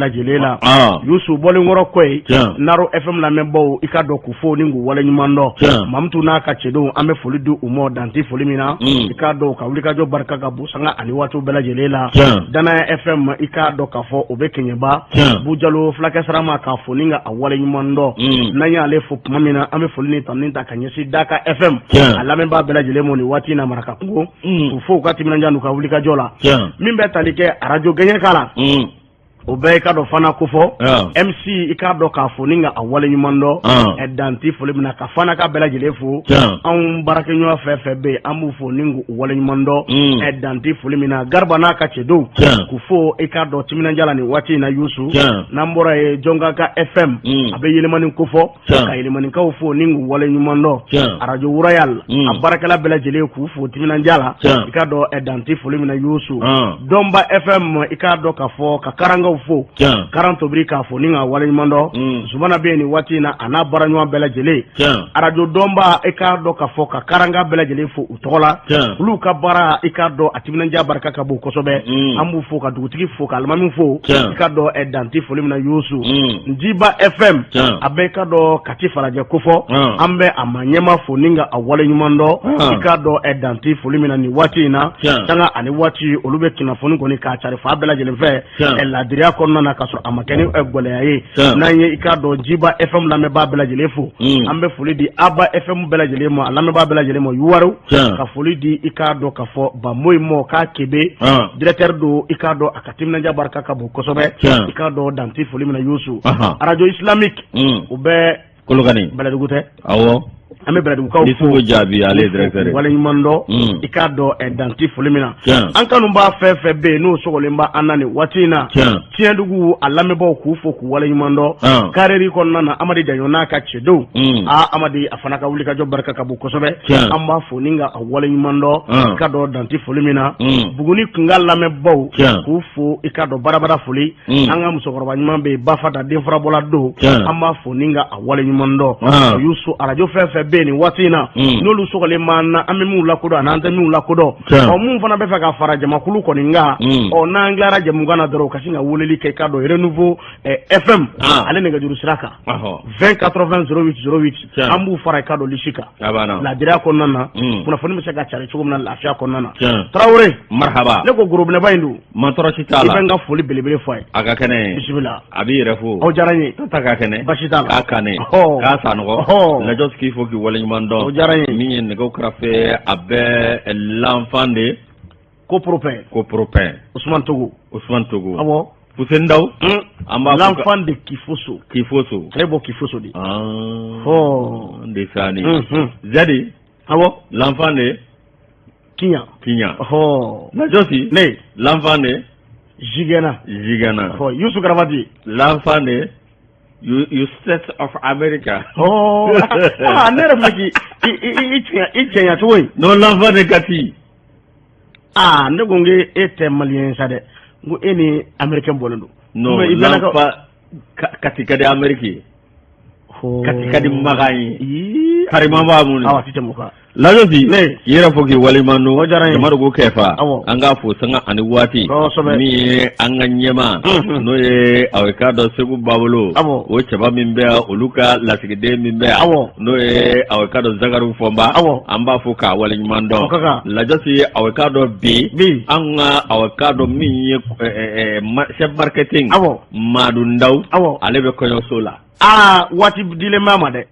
lajɛlen la. Yusu bɔlenkɔrɔ kɔ yen, Naro FM lamɛnbaw, i k'a dɔn k'u fo ni k'u waleɲuman dɔn. Mamutu n'a ka cɛdenw, an bɛ foli di u ma dan tɛ foli min na. I k'a dɔn ka wulikajɔ barika ka bon sanga ani waatiw bɛɛ lajɛlen la. Danaya FM, i k'a dɔn k'a fɔ o bɛ Kɛɲɛba. Bujalo fulakɛ sarama k'a fo ni ka a waleɲuman dɔn. N'an y'ale fo tuma min na, an bɛ foli ni tanuni ta ka ɲɛsin Daka FM a lamɛnbaa bɛɛ lajɛlen ma nin waati in na Maraka kungo, k'u fo u ka timinandiya n'u ka wulikajɔ la. Min bɛ tali kɛ arajo gɛɲɛka la, o bɛɛ i k'a dɔn fana ko fɔ MC, i k'a dɔn k'a fo ni ka a waleɲuman dɔn dan tɛ foli min na, ka fana ka bɛɛ lajɛlen fo. Anw baarakɛɲɔgɔn fɛn fɛn bɛ yen, an b'u fo ni k'u waleɲuman dɔn dan tɛ foli min na. Gariba n'a ka cɛdenw, k'u fo, i k'a dɔn timinandiya la nin waati in na. Yusu, n'an bɔra yen, Jɔnkaka FM, a bɛ Yelimani kofɔ, ka Yelimanikaw fo ni k'u waleɲuman dɔn. Arajo Royal, a baarakɛla bɛɛ lajɛlen, k'u fo timinandiya la, i k'a dɔn dan tɛ foli min na. Yusu, Dɔnba FM, i k'a dɔn k'a fɔ ka karankaw fo, karan tobiri, k'a fo ni ka waleɲuman dɔn. Zumana bɛ yen nin waati in na, a n'a baaraɲɔgɔn bɛɛ lajɛlen. Arajo Dɔnba, i k'a dɔn k'a fɔ ka karanka bɛɛ lajɛlen fo u tɔgɔ la. Olu ka baara, i k'a dɔn a timinandiya barika ka bon kosɛbɛ. An b'u fo, ka dugutigi fo, ka alimami fo, i k'a dɔn dan tɛ foli min na. Yusu, Njiba FM, a bɛ i k'a dɔn Kati Falajɛ kofɔ, an bɛ a ma ɲɛma fo ni ka a waleɲuman dɔn, i k'a dɔn dan tɛ foli min na nin waati in na. Sanga ani waati, olu bɛ kunnafoni kɔni k'a cari fan bɛɛ lajɛlen fɛ laadiriya kɔnɔna na, k'a sɔrɔ a ma kɛ ni gɛlɛya ye. N'an ye i k'a dɔn Jiba FM lamɛnbaa bɛɛ lajɛlen fo, an bɛ foli di Aba FM bɛɛ lajɛlen ma, a lamɛnbaa bɛɛ lajɛlen ma Yuwaru, ka foli di i k'a dɔn k'a fɔ Bamoyi mɔ k'a Kebe directeur don, i k'a dɔn a ka timinandiya barika ka bon kosɛbɛ, i k'a dɔn dan tɛ foli min na. Yusu, arajo Islamique, u bɛ Kolokani. Bɛlɛdugu tɛ? Awɔ. An bɛ Bɛlɛdugukaw fo jaabi, ale ye directeur ye. Waleɲuman dɔn, i k'a dɔn dan tɛ foli min na. An kanubaa fɛn fɛn bɛ yen n'o sɔgɔlen bɛ an na nin waati in na, Tiɲɛdugu a lamɛnbaaw, k'u fo k'u waleɲuman dɔn. Kareri kɔnɔna na, Amadi Daɲɔ n'a ka cɛdenw, aa Amadi, a fana ka wulikajɔ barika ka bon kosɛbɛ, an b'a fo ni ka a waleɲuman dɔn, i k'a dɔn dan tɛ foli min na. Buguni kunkan lamɛnbaaw, k'u fo, i k'a dɔn barabara foli. An ka musokɔrɔba ɲuman bɛ yen, Bafata denfarabɔla don, an b'a fo ni ka a waleɲuman dɔn. Yusu, arajo fɛn fɛn bɛ yen nin waati in na, n'olu sɔgɔlen b'an na, an bɛ minnu lakodɔn ani an tɛ minnu lakodɔn, ɔ minnu fana bɛ fɛ ka fara jamakulu kɔni kan, ɔ n'an tilara jɛmukan na dɔrɔn, u ka sin ka weleli kɛ, i k'a dɔn Renouveau FM ale nɛgɛjuru sira kan, 20 80 08 08, an b'u fara i k'a dɔn lisi kan laadiriya kɔnɔna na, kunnafoni bɛ se ka cari cogo min na lafiya kɔnɔna na. Tarawele, marhaba. Ne ko gorobinɛba in don. Ma tɔɔrɔ si t'a la. I bɛ n ka foli belebele fɔ a ye. A ka kɛnɛ. Bisimila. A b'i yɛrɛ fo. O diyara n ye. Ta ka kɛnɛ. Basi t'a la. K'a kanɛ. K'a sanɔgɔ. Lajɔsi k'i fo k'i waleɲuman dɔn. O diyara n ye. Min ye nɛgɛw kɛrɛfɛ, a bɛ l'enfant de. Ko poropɛn. Ko poropɛn. Usumani Togo. Usumani Togo. Awɔ. Fuseni Daw. An b'a fɔ. L'enfant de Kifoso. Kifoso. Ale bɔ Kifoso de. Ɔ. Ndesaani. Zadi. Awɔ. L'enfant de. Kiɲan. Kiɲan. Ɔhɔ. Lajɔsi. Ne. L'enfant de. Zigɛnna. Zigɛnna. Ɔ Yusu Karamati. L'enfant de. You States of America. Oh, ah, ne yɛrɛ tun bɛ k'i i i i cɛɲa cogo in. Non, l'enfant de Kati. Ah, ne ko n k'e tɛ malien ye sa dɛ. N ko e ni américain bɔlen don. Non, l'enfant Kati ka di Amérique ye. Kati ka di Makan ye. Karima b'a mun. Awa, ti tɛmɛ o kan. Lajɔsi, k'i yɛrɛ fo k'i waleɲuman dɔn. O diyara n ye. Jama ko kɛfa. Awɔ. An k'a fo sanga ani waati. Kosɛbɛ. Min ye an ka ɲɛmaa. N'o ye aw k'a dɔn Segu Babolo. Awɔ. O cɛba min bɛ yan, olu ka lasigiden min bɛ yan. Awɔ. N'o ye aw k'a dɔn Zakari Fɔnba. Awɔ. An b'a fo k'a waleɲuman dɔn. O ka kan. Lajɔsi, aw k'a dɔn bi. Bi. An ka aw k'a dɔn min ye chef marketing. Awɔ. Madu Ndaw. Awɔ. Ale bɛ kɔɲɔso la. Aa, waati dilen b'a ma dɛ.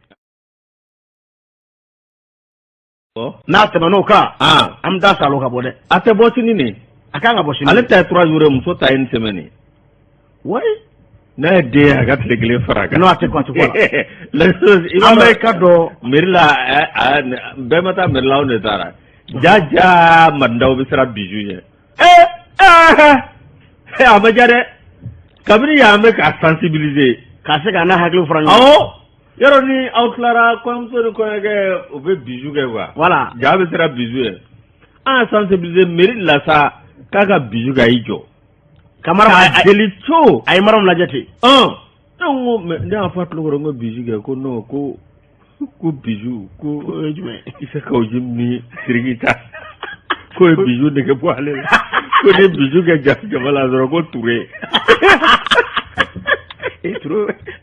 N'a tɛmɛn'o kan, an bɛ taa salo ka bɔ dɛ. A tɛ bɔ sini nin. A kan ka bɔ sini. Ale ta ye 3 jours ye, muso ta ye une semaine. Oui. N'a ye den ye, a ka tile kelen fara a kan. Non, a tɛ ko, a tɛ ko la. An bɛ ka dɔn. Mairie la, bɛɛ ma taa mairie la, anw de taara. Ja ja, Madu Ndaw bɛ siran Bijou ɲɛ. Ee ee, a ma ja dɛ. Kabini yan, an bɛ k'a sensibiliser. K'a se k'a n'a hakili fara ɲɔgɔn kan. Awɔ. Yɔrɔ ni aw tilara, kɔɲɔmuso ni kɔɲɔkɛ, u bɛ bisou kɛ quoi. Voilà. Ja bɛ siran Bijou ɲɛ. An y'a sensibiliser mairie la sa k'a ka Bijou kɛ, a y'i jɔ. Kamara k'a deli co. A ye Maramu lajɛ ten. Ɔn. Ne ko mais ne y'a fɔ a tulo kɔrɔ n ko Bijou kɛ, ko non, ko Bijou ko. O ye jumɛn ye? Isa Kawu Djim ni Sidiki ta k'o ye Bijou nege bɔ ale la, ko ni Bijou kɛ jama la dɔrɔn ko Touré.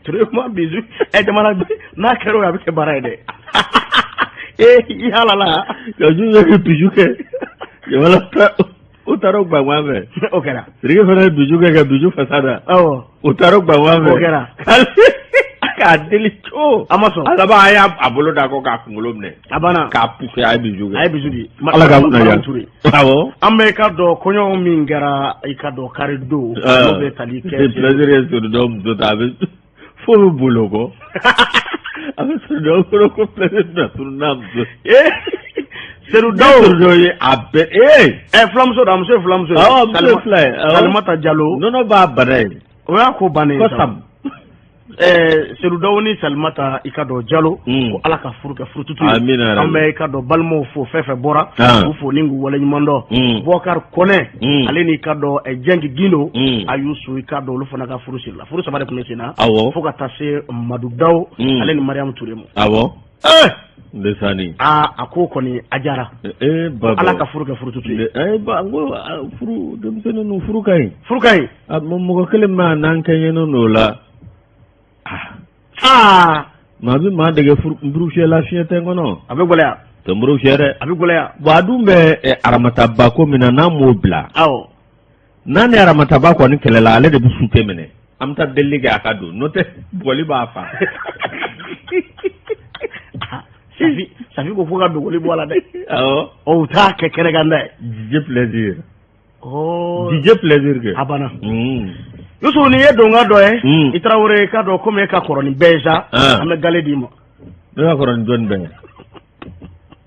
Ture ma bisu ɛ jamana n'a kɛra o ye, a bɛ kɛ baara ye dɛ. Ee, i halala. Ka Yusu ye bisu kɛ jamana, u taara o gbangban fɛ. O kɛra. Sidiki fana ye bisu kɛ ka bisu fasa da. U taara o gbangban fɛ. O kɛra. K'a deli cogo. A ma sɔn. A laban a y'a bolo d'a kɔ k'a kunkolo minɛ. A banna. K'a pousser, a ye bisu kɛ. A ye bisu di. Ala k'a kunna diya. Ture. Awɔ. An bɛ i ka dɔn kɔɲɔ min kɛra, i ka dɔn kari don, n'o bɛ tali kɛ. Plaisir ye Seydou Daw muso ta, a bɛ fo bɛ boli o kɔ. A bɛ Seydou Daw kɔrɔ ko Plaisir bɛna tunun n'a muso. Ee, Seydou Daw. Seydou Daw ye a bɛɛ ee. Ɛ, filamuso don, a muso ye filamuso ye. Awɔ, muso ye fila ye. Awɔ. Salimata Jalo. Nɔnɔ b'a bana ye. O y'a ko bannen ye Ko sa. Sam. Seydou Daw ni Salimata, i ka dɔn, Jalo. Ko Ala ka furu kɛ furututu ye. Amina yarabi. An bɛ i ka dɔn balimaw fo, fɛn fɛn bɔra. K'u fo ni k'u waleɲuman dɔn. Bɔkari Kɔnɛ. Ale n'i ka dɔn Jɛnki Gindo. A y'u su, i ka dɔn, olu fana ka furu sirila. Furu saba de tun bɛ sen na. Fo ka taa se Madu Daw. Ale ni Mariam Ture ma. Awɔ. Ndesanni. Aa, a ko kɔni a diyara. Ee baba. Ala ka furu kɛ furututu ye. Ee ba, n ko ah, furu denmisɛnnin ninnu, furu ka ɲi. Furu ka ɲi. A mɔgɔ kelen ma n'an kɛɲɛnen don o la. Aa. Maa bɛ maa dege furu nburu fiyɛ la, fiɲɛ tɛ n kɔnɔ. A bɛ gɛlɛya. Tɛ nburu fiyɛ dɛ. A bɛ gɛlɛya. Bon, a dun bɛ aramataba ko min na, n'a m'o bila. N'a ni aramataba kɔni kɛlɛla, ale de bɛ suke minɛ. An bɛ taa delili kɛ a ka don, n'o tɛ bugɔli b'a fa. Safi, Safi ko fo ka dogoli bɔ a la dɛ. Awɔ. Ɔ, u t'a kɛ kɛnɛkan dɛ. DJ Plaisir. DJ Plaisir kɛ. A banna. Yusu, nin ye donka dɔ ye. I Tarawele, i ka dɔn komi e ka kɔrɔ ni bɛɛ ye sa. An bɛ gale d'i ma. Ne ka kɔrɔ ni jɔnni bɛɛ ye?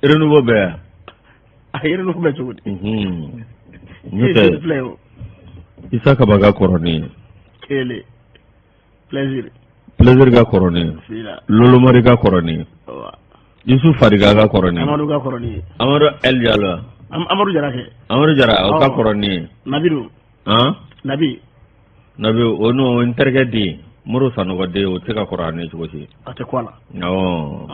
Renouveau bɛɛ yan. A ye renouveau bɛ cogo di? N'o tɛ, Isa Kaba ka kɔrɔ ni ye. Kelen. Plaisir. Plaisir ka kɔrɔ ni ye. Lolomari ka kɔrɔ ni ye. Yusuf Fariga ka kɔrɔ ni ye. Amadu ka kɔrɔ ni ye. Amadu El Diallo. Amadu Jara kɛ. Amadu Jara, o ka kɔrɔ ni ye. Nabi don. Nabi. Nabi, o n'o n terikɛ den Moro Sanɔgɔ den, o tɛ se ka kɔrɔ a ne cogo si. A tɛ ko a la. Awɔ.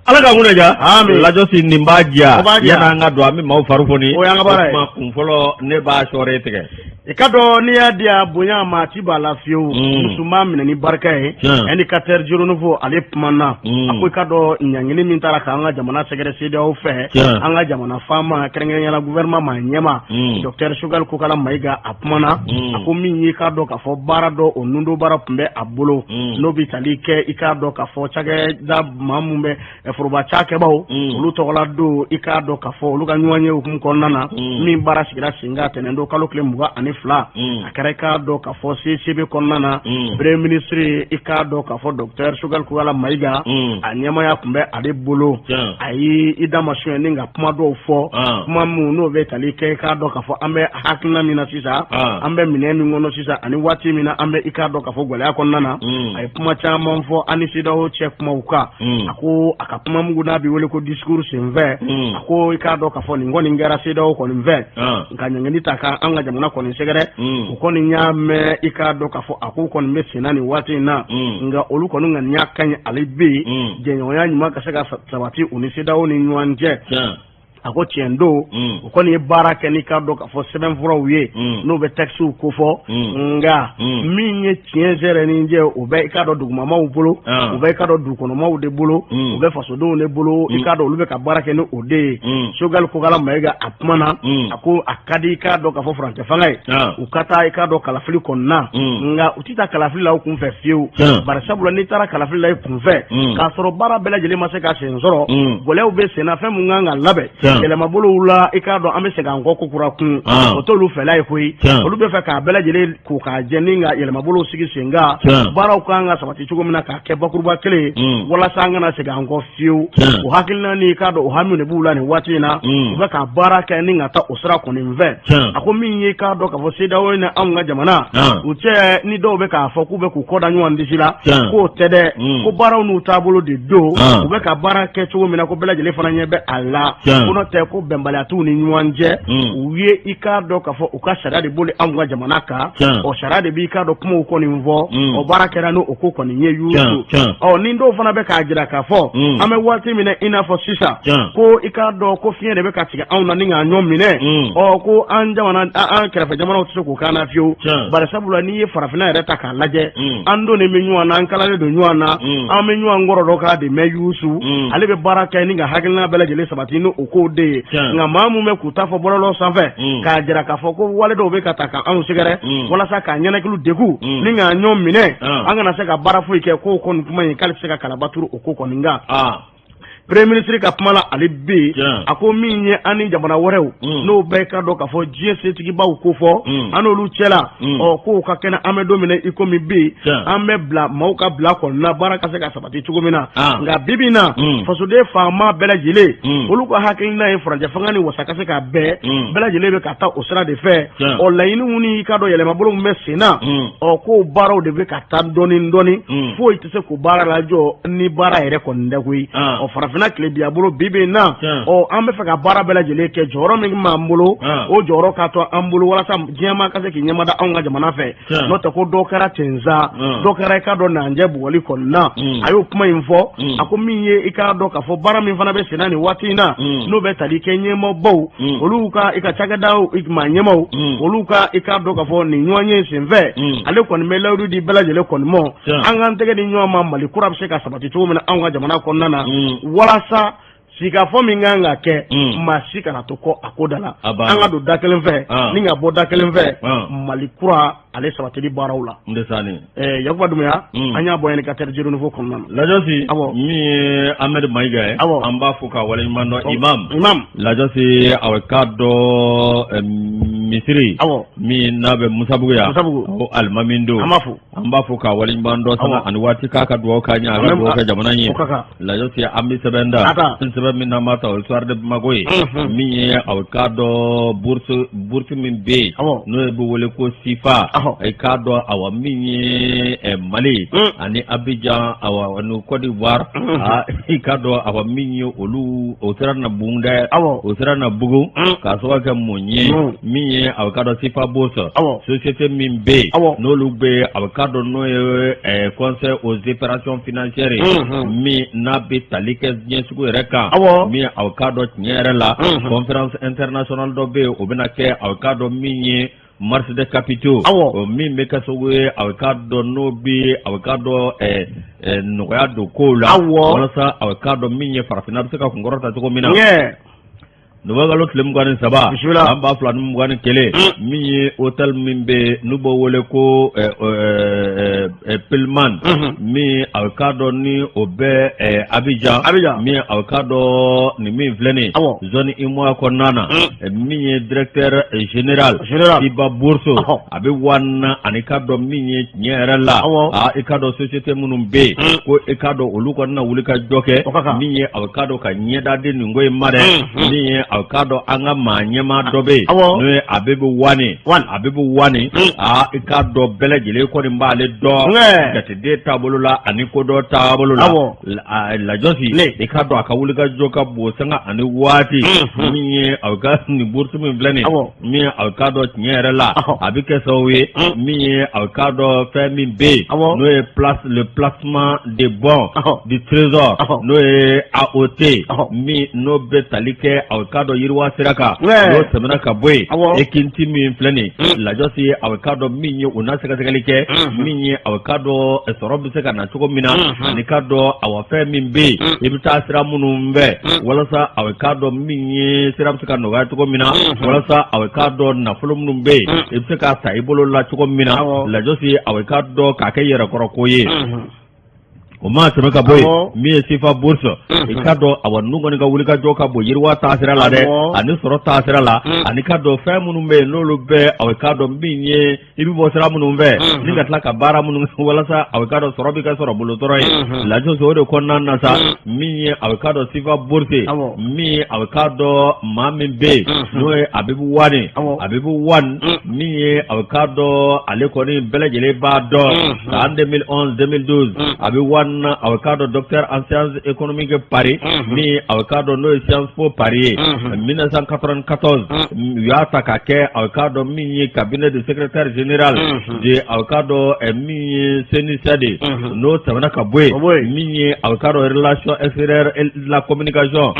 Ala ka kunna diya. Amin. Lajɔsi nin b'a diya. O b'a diya. Yan'an ka don, an bɛ maaw fari foni. O y'an ka baara ye. O tuma kun fɔlɔ, ne b'a sɔɔre tigɛ. I ka dɔn n'i y'a diya bonya maa ti b'a la fiyewu. Muso b'a minɛ ni barika ye. Indicateur du renouveau, ale kumana. A ko i ka dɔn ɲangili min taara k'an ka jamana sɛgɛrɛ CEDEAO fɛ. An ka jamana faama, kɛrɛnkɛrɛnnenya la gouvernement maa ɲɛma. Docteur Choguel Kokala Mayiga, a kumana. A ko min y'i k'a dɔn k'a fɔ baara dɔ, o nundo baara tun bɛ a bolo. N'o bɛ tali kɛ i k'a dɔn k'a fɔ cakɛda maa mun bɛ foroba cakɛbaw, olu tɔgɔla don, i k'a dɔn k'a fɔ olu ka ɲɔgɔn ye hukumu kɔnɔna na, min baara sigira sen kan tɛnɛn don kalo tile 22, a kɛra i k'a dɔn k'a fɔ CCB kɔnɔna na. Premier ministre, i k'a dɔn k'a fɔ docteur Choguel Kokala Mayiga, a ɲɛmaaya tun bɛ ale bolo. A ye i da masuɲɛ ni ka kuma dɔw fɔ, kuma minnu n'o bɛ tali kɛ i k'a dɔn k'a fɔ an bɛ hakilina min na sisan, an bɛ minɛn min kɔnɔ sisan, ani waati min na an bɛ i k'a dɔn k'a fɔ gɛlɛya kɔnɔna na. A ye kuma caman fɔ an ni CEDEAO cɛ kumaw kan. A ko a ka kuma mugu n'a bɛ wele ko discours senfɛ, a ko i k'a dɔn k'a fɔ nin kɔni kɛra CEDEAO kɔni fɛ nka ɲangili ta ka an ka jamana kɔni sɛgɛrɛ. U kɔni y'a mɛn, i k'a dɔn k'a fɔ a ko kɔni bɛ senna nin waati in na, nka olu kɔni ŋaniya ka ɲi ale bɛ yen, jɛɲɔgɔnya ɲuman ka se ka sabati u ni CEDEAO ni ɲɔgɔn cɛ. A ko tiɲɛ don, u kɔni ye baara kɛ n'i k'a dɔn k'a fɔ sɛbɛnfuraw ye, n'o bɛ textes kofɔ, nka min ye tiɲɛ sɛrɛ ni jɛ, o bɛ i k'a dɔn dugumamaw bolo, u bɛ i k'a dɔn dugukɔnɔmaw de bolo, u bɛ fasodenw de bolo, i k'a dɔn olu bɛ ka baara kɛ ni o de ye. Choguel Kokala Mayiga, a kumana, a ko a ka di i k'a dɔn k'a fɔ furancɛ fanga ye, u ka taa i k'a dɔn kalafili kɔnɔna, nka u tɛ taa kalafili la u kunfɛ fiyewu, bari sabula n'i taara kalafili la i kunfɛ k'a sɔrɔ baara bɛɛ lajɛlen ma se ka sen sɔrɔ, gɛlɛyaw bɛ sen na, fɛn mun kan ka labɛn yɛlɛmabolow la, i k'a dɔn an bɛ segin an kɔ ko kura kun, o t'olu fɛla ye koyi. Olu bɛ fɛ k'a bɛɛ lajɛlen ko k'a jɛ ni ka yɛlɛmabolow sigi sen kan, baaraw kan ka sabati cogo min na k'a kɛ bakuruba kelen ye, walasa an kana segin an kɔ fiyewu. O hakilina ni i k'a dɔn o hami de b'u la nin waati in na, u bɛ ka baara kɛ ni ka taa o sira kɔni fɛ. A ko min ye k'a dɔn k'a fɔ CEDEAO ni anw ka jamana u cɛ, ni dɔw bɛ k'a fɔ k'u bɛ k'u kɔ da ɲɔgɔn disi la, k'o tɛ dɛ, ko baaraw n'u taabolo de don, u bɛ ka baara kɛ cogo min na, ko bɛɛ lajɛlen fana ɲɛ bɛ a la. Ko n'o tɛ ko bɛnbaliya t'u ni ɲɔgɔn cɛ. U ye i k'a dɔn k'a fɔ u ka sariya de boli anw ka jamana kan. O sariya de b'i k'a dɔn kumaw kɔni fɔ. O baara kɛra n'o ko kɔni ye Yusu. Ɔ ni dɔw fana bɛ k'a jira k'a fɔ an bɛ waati min na i n'a fɔ sisan, ko i k'a dɔn ko fiɲɛ de bɛ ka tigɛ anw na ni k'a ɲɔ minɛ. Ɔ ko an jamana, an kɛrɛfɛ jamanaw tɛ se k'o k'an na fiyewu, bari sabula n'i ye farafinna yɛrɛ ta k'a lajɛ, an donnen bɛ ɲɔgɔn na, an kalalen don ɲɔgɔn na, an bɛ ɲɔgɔn kɔrɔ dɔ k'a de mɛn. Yusu ale bɛ baara kɛ ni ka hakilina bɛɛ lajɛlen sabati ni o kow de ye. Nka maa min bɛ k'u ta fɔ bɔlɔlɔ sanfɛ k'a jira k'a fɔ ko wale dɔw bɛ ka ta ka anw sɛgɛrɛ walasa k'a ɲɛnakili degun ni k'a ɲɔ minɛ, an kana se ka baara foyi kɛ, k'o kɔni kuma in k'ale tɛ se ka kalaba turu o ko kɔni kan. Premier ministre ka kuma la, ale bɛ yen, a ko min ye an ni jamana wɛrɛw, n'o bɛɛ ka dɔn k'a fɔ diɲɛ setigibaw ko fɔ an n'olu cɛla, ɔ k'o ka kɛnɛ, an bɛ don min na i komi bi, an bɛ bila maaw ka bila kɔnɔna, baara ka se ka sabati cogo min na. Nka bi bi in na, fasoden faama bɛɛ lajɛlen, olu ka hakilina ye furancɛ fanga ni wasa ka se ka bɛn, bɛɛ lajɛlen bɛ ka taa o sira de fɛ. Ɔ laɲiniw ni i ka dɔn yɛlɛmabolo min bɛ sen na, ɔ k'o baaraw de bɛ ka taa dɔɔni dɔɔni, foyi tɛ se k'o baara lajɔ ni baara yɛrɛ kɔni tɛ koyi. Ɔ farafinna tilebenya bolo bi bi in na, ɔ an bɛ fɛ ka baara bɛɛ lajɛlen kɛ, jɔyɔrɔ min b'an bolo, o jɔyɔrɔ ka to an bolo walasa diɲɛmaa ka se k'i ɲɛmada anw ka jamana fɛ. N'o tɛ ko dɔ kɛra ten sa, dɔ kɛra i k'a dɔn nanjɛ bugɔli kɔni na. A y'o kuma in fɔ, a ko min ye i k'a dɔn k'a fɔ baara min fana bɛ senna nin waati in na, n'o bɛ tali kɛ ɲɛmaabaw, olu ka i ka cakɛdaw maa ɲɛmaaw, olu ka i k'a dɔn k'a fɔ nin ɲɔgɔnye senfɛ, ale kɔni bɛ layidu di bɛɛ lajɛlen kɔni ma, an k'an tɛgɛ di ɲɔgɔn ma, Mali kura bɛ se ka sabati cogo min na anw ka jamana kɔnɔna na, walasa sigikafɔ min kan ka kɛ, maa si kana to kɔ a ko da la, an ka don da kelen fɛ ni ka bɔ da kelen fɛ, Mali kura ale sabatili baaraw la. Yakuba Dumuya, an y'a bɔ Indicateur du Renouveau kɔnɔna na. Lajɔsi, min ye Ahmed Mayiga ye, an b'a fo ka waleɲuman dɔn. Imam Lajɔsi, a k'a dɔn misiri min n'a bɛ Musabugu yan, o alimami don. An b'a fo. An b'a fo ka waleɲuman dɔn sanga ani waati, k'a ka dugawu k'an ye, a ka dugawu kɛ jamana ye. Lajɔsi, an bɛ sɛbɛn da, sɛbɛn min n'an b'a ta, o ye Soir de Bamako ye. Min ye aw k'a dɔn bourse min bɛ yen, n'o bɛ wele ko SIFA, i k'a dɔn awa min ye Mali ani Abidjan, awa ni Côte d'Ivoire, i k'a dɔn awa min ye olu, o sera na bugun dɛ, o sera na bugun k'a sababu kɛ mun ye? Min ye aw k'a dɔn SIFA bourse, société min bɛ yen, n'olu bɛ yen, aw k'a dɔn n'o ye conseil aux opérations financières ye, min n'a bɛ tali kɛ diɲɛ sugu yɛrɛ kan, min aw k'a dɔn tiɲɛ yɛrɛ la, conférence internationale dɔ bɛ yen, o bɛna kɛ, aw k'a dɔn min ye marché des capitaux, min bɛ kɛ sababu ye, aw k'a dɔn n'o bɛ, aw k'a dɔn nɔgɔya don kow la, walasa aw k'a dɔn min ye farafinna bɛ se ka kunkɔrɔta cogo min na. Nowanburukalo tile 23 san 2021, min ye hôtel min bɛ n'u b'o wele ko Pullman, min a k'a dɔn ni o bɛ Abidjan, min a k'a dɔn nin min filɛ nin zone UEMOA kɔnɔna na, min ye directeur général SIFA bourse, a bɛ wa ani k'a dɔn min ye tiɲɛ yɛrɛ la, i k'a dɔn société minnu bɛ yen, ko i k'a dɔn olu kɔni na wuli ka jɔ kɛ, min ye a k'a dɔn ka ɲɛda di nin ko in ma dɛ. Min ye a k'a dɔn an ka maa ɲɛmaa dɔ bɛ yen, n'o ye Abibu Wane. Abibu Wane, aa i k'a dɔn bɛɛ lajɛlen kɔni b'ale dɔn jateden taabolo la ani kodɔn taabolo la. Lajɔsi, i k'a dɔn a ka wulikajɔ ka bon sanga ani waati. Min ye a ka nin bourse min filɛ nin, min a k'a dɔn tiɲɛ yɛrɛ la, a bɛ kɛ sababu ye, min ye a k'a dɔn fɛn min bɛ yen, n'o ye le placement de bons du trésor, n'o ye AOT, min n'o bɛ tali kɛ a k'a dɔn yiriwa sira kan, n'o tɛmɛna ka bɔ yen, Ekinti min filɛ nin, Lajɔsi, a k'a dɔn min ye u na sɛgɛsɛgɛli kɛ, min ye a k'a dɔn sɔrɔ bɛ se ka na cogo min na, ani k'a dɔn awa fɛn min bɛ yen, i bɛ taa sira minnu fɛ walasa a k'a dɔn min ye sira bɛ se ka nɔgɔya cogo min na, walasa a k'a dɔn nafolo minnu bɛ yen, i bɛ se k'a ta i bolo la cogo min na. Lajɔsi, a k'a dɔn k'a kɛ yɛrɛkɔrɔ ko ye. O maa tɛmɛ ka bɔ yen, min ye SIFA bourse, i k'a dɔn awa ninnu kɔni ka wulikajɔ ka bon yiriwa taasira la dɛ, ani sɔrɔ taasira la, ani k'a dɔn fɛn minnu bɛ yen, n'olu bɛ a k'a dɔn min ye i bɛ bɔ sira minnu fɛ ni ka tila ka baara minnu walasa a k'a dɔn sɔrɔ bɛ kɛ sɔrɔ bolo sɔrɔ ye. Lajɔsi, o de kɔnɔna na sa, min ye a k'a dɔn SIFA bourse, min ye a k'a dɔn maa min bɛ yen, n'o ye Abibu Wane. Abibu Wane, min ye a k'a dɔn ale kɔni bɛɛ lajɛlen b'a dɔn, san 2011 2012, a bɛ wa kɔnɔna a k'a dɔn docteur en sciences économiques Paris, min a k'a dɔn n'o ye Sciences Po Paris ye, 1994 u y'a ta ka kɛ a k'a dɔn min ye cabinet de secrétaire général de a k'a dɔn min ye CNUCED de. N'o tɛmɛna ka bɔ yen, min ye a k'a dɔn relation extérieure et la communication,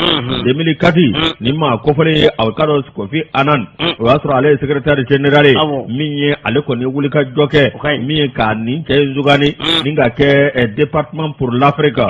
2004, ni maa kofɔlen ye a k'a dɔn Kofi Annan, o y'a sɔrɔ ale ye secrétaire général ye. Min ye ale kɔni ye wulikajɔ kɛ min ye ka nin cɛ in sugandi ni ka kɛ département pour l'Afrique,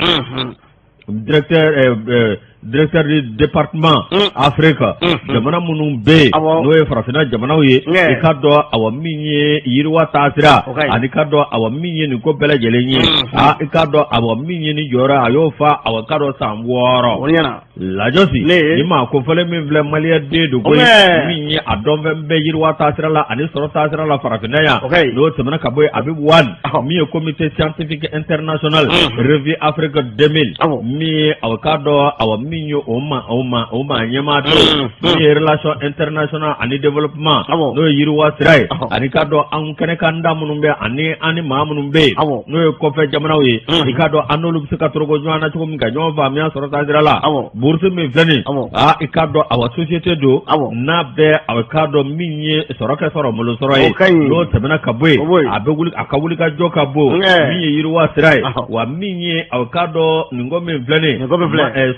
directeur du département Afrique, jamana minnu bɛ yen n'o ye farafinna jamanaw ye. I ka dɔn awa min ye yiriwa taasira ani ka dɔn awa min ye nin ko bɛɛ lajɛlen ye, aa, i ka dɔn awa min ye nin jɔyɔrɔ, a y'o fa awa ka dɔn san 6. Lajɔsi, ni maa kofɔlen min filɛ, maliyɛn den don koyi, min ye a dɔnfɛn bɛ yiriwa taasira la ani sɔrɔ taasira la farafinna yan. N'o tɛmɛna ka bɔ yen, a bɛ wan min ye comité scientifique international revue Afrique 2000, min ye aw k'a dɔn awa min ye o ma o ma o maa ɲɛmaa don, min ye relation internationale ani développement, n'o ye yiriwa sira ye, ani k'a dɔn an kɛnɛkan da minnu bɛ ani an ni maa minnu bɛ yen n'o ye kɔfɛ jamanaw ye, i k'a dɔn an n'olu bɛ se ka toroko ɲɔgɔn na cogo min ka ɲɔgɔn faamuya sɔrɔ taasira la. Bourse min filɛ nin, aa, i k'a dɔn awa société don n'a bɛ a k'a dɔn min ye sɔrɔ kɛ sɔrɔ bolo sɔrɔ ye. N'o tɛmɛna ka bɔ yen, a bɛ wuli a ka wuli ka jɔ ka bon min ye yiriwa sira ye, wa min ye a k'a dɔn nin ko min filɛ nin,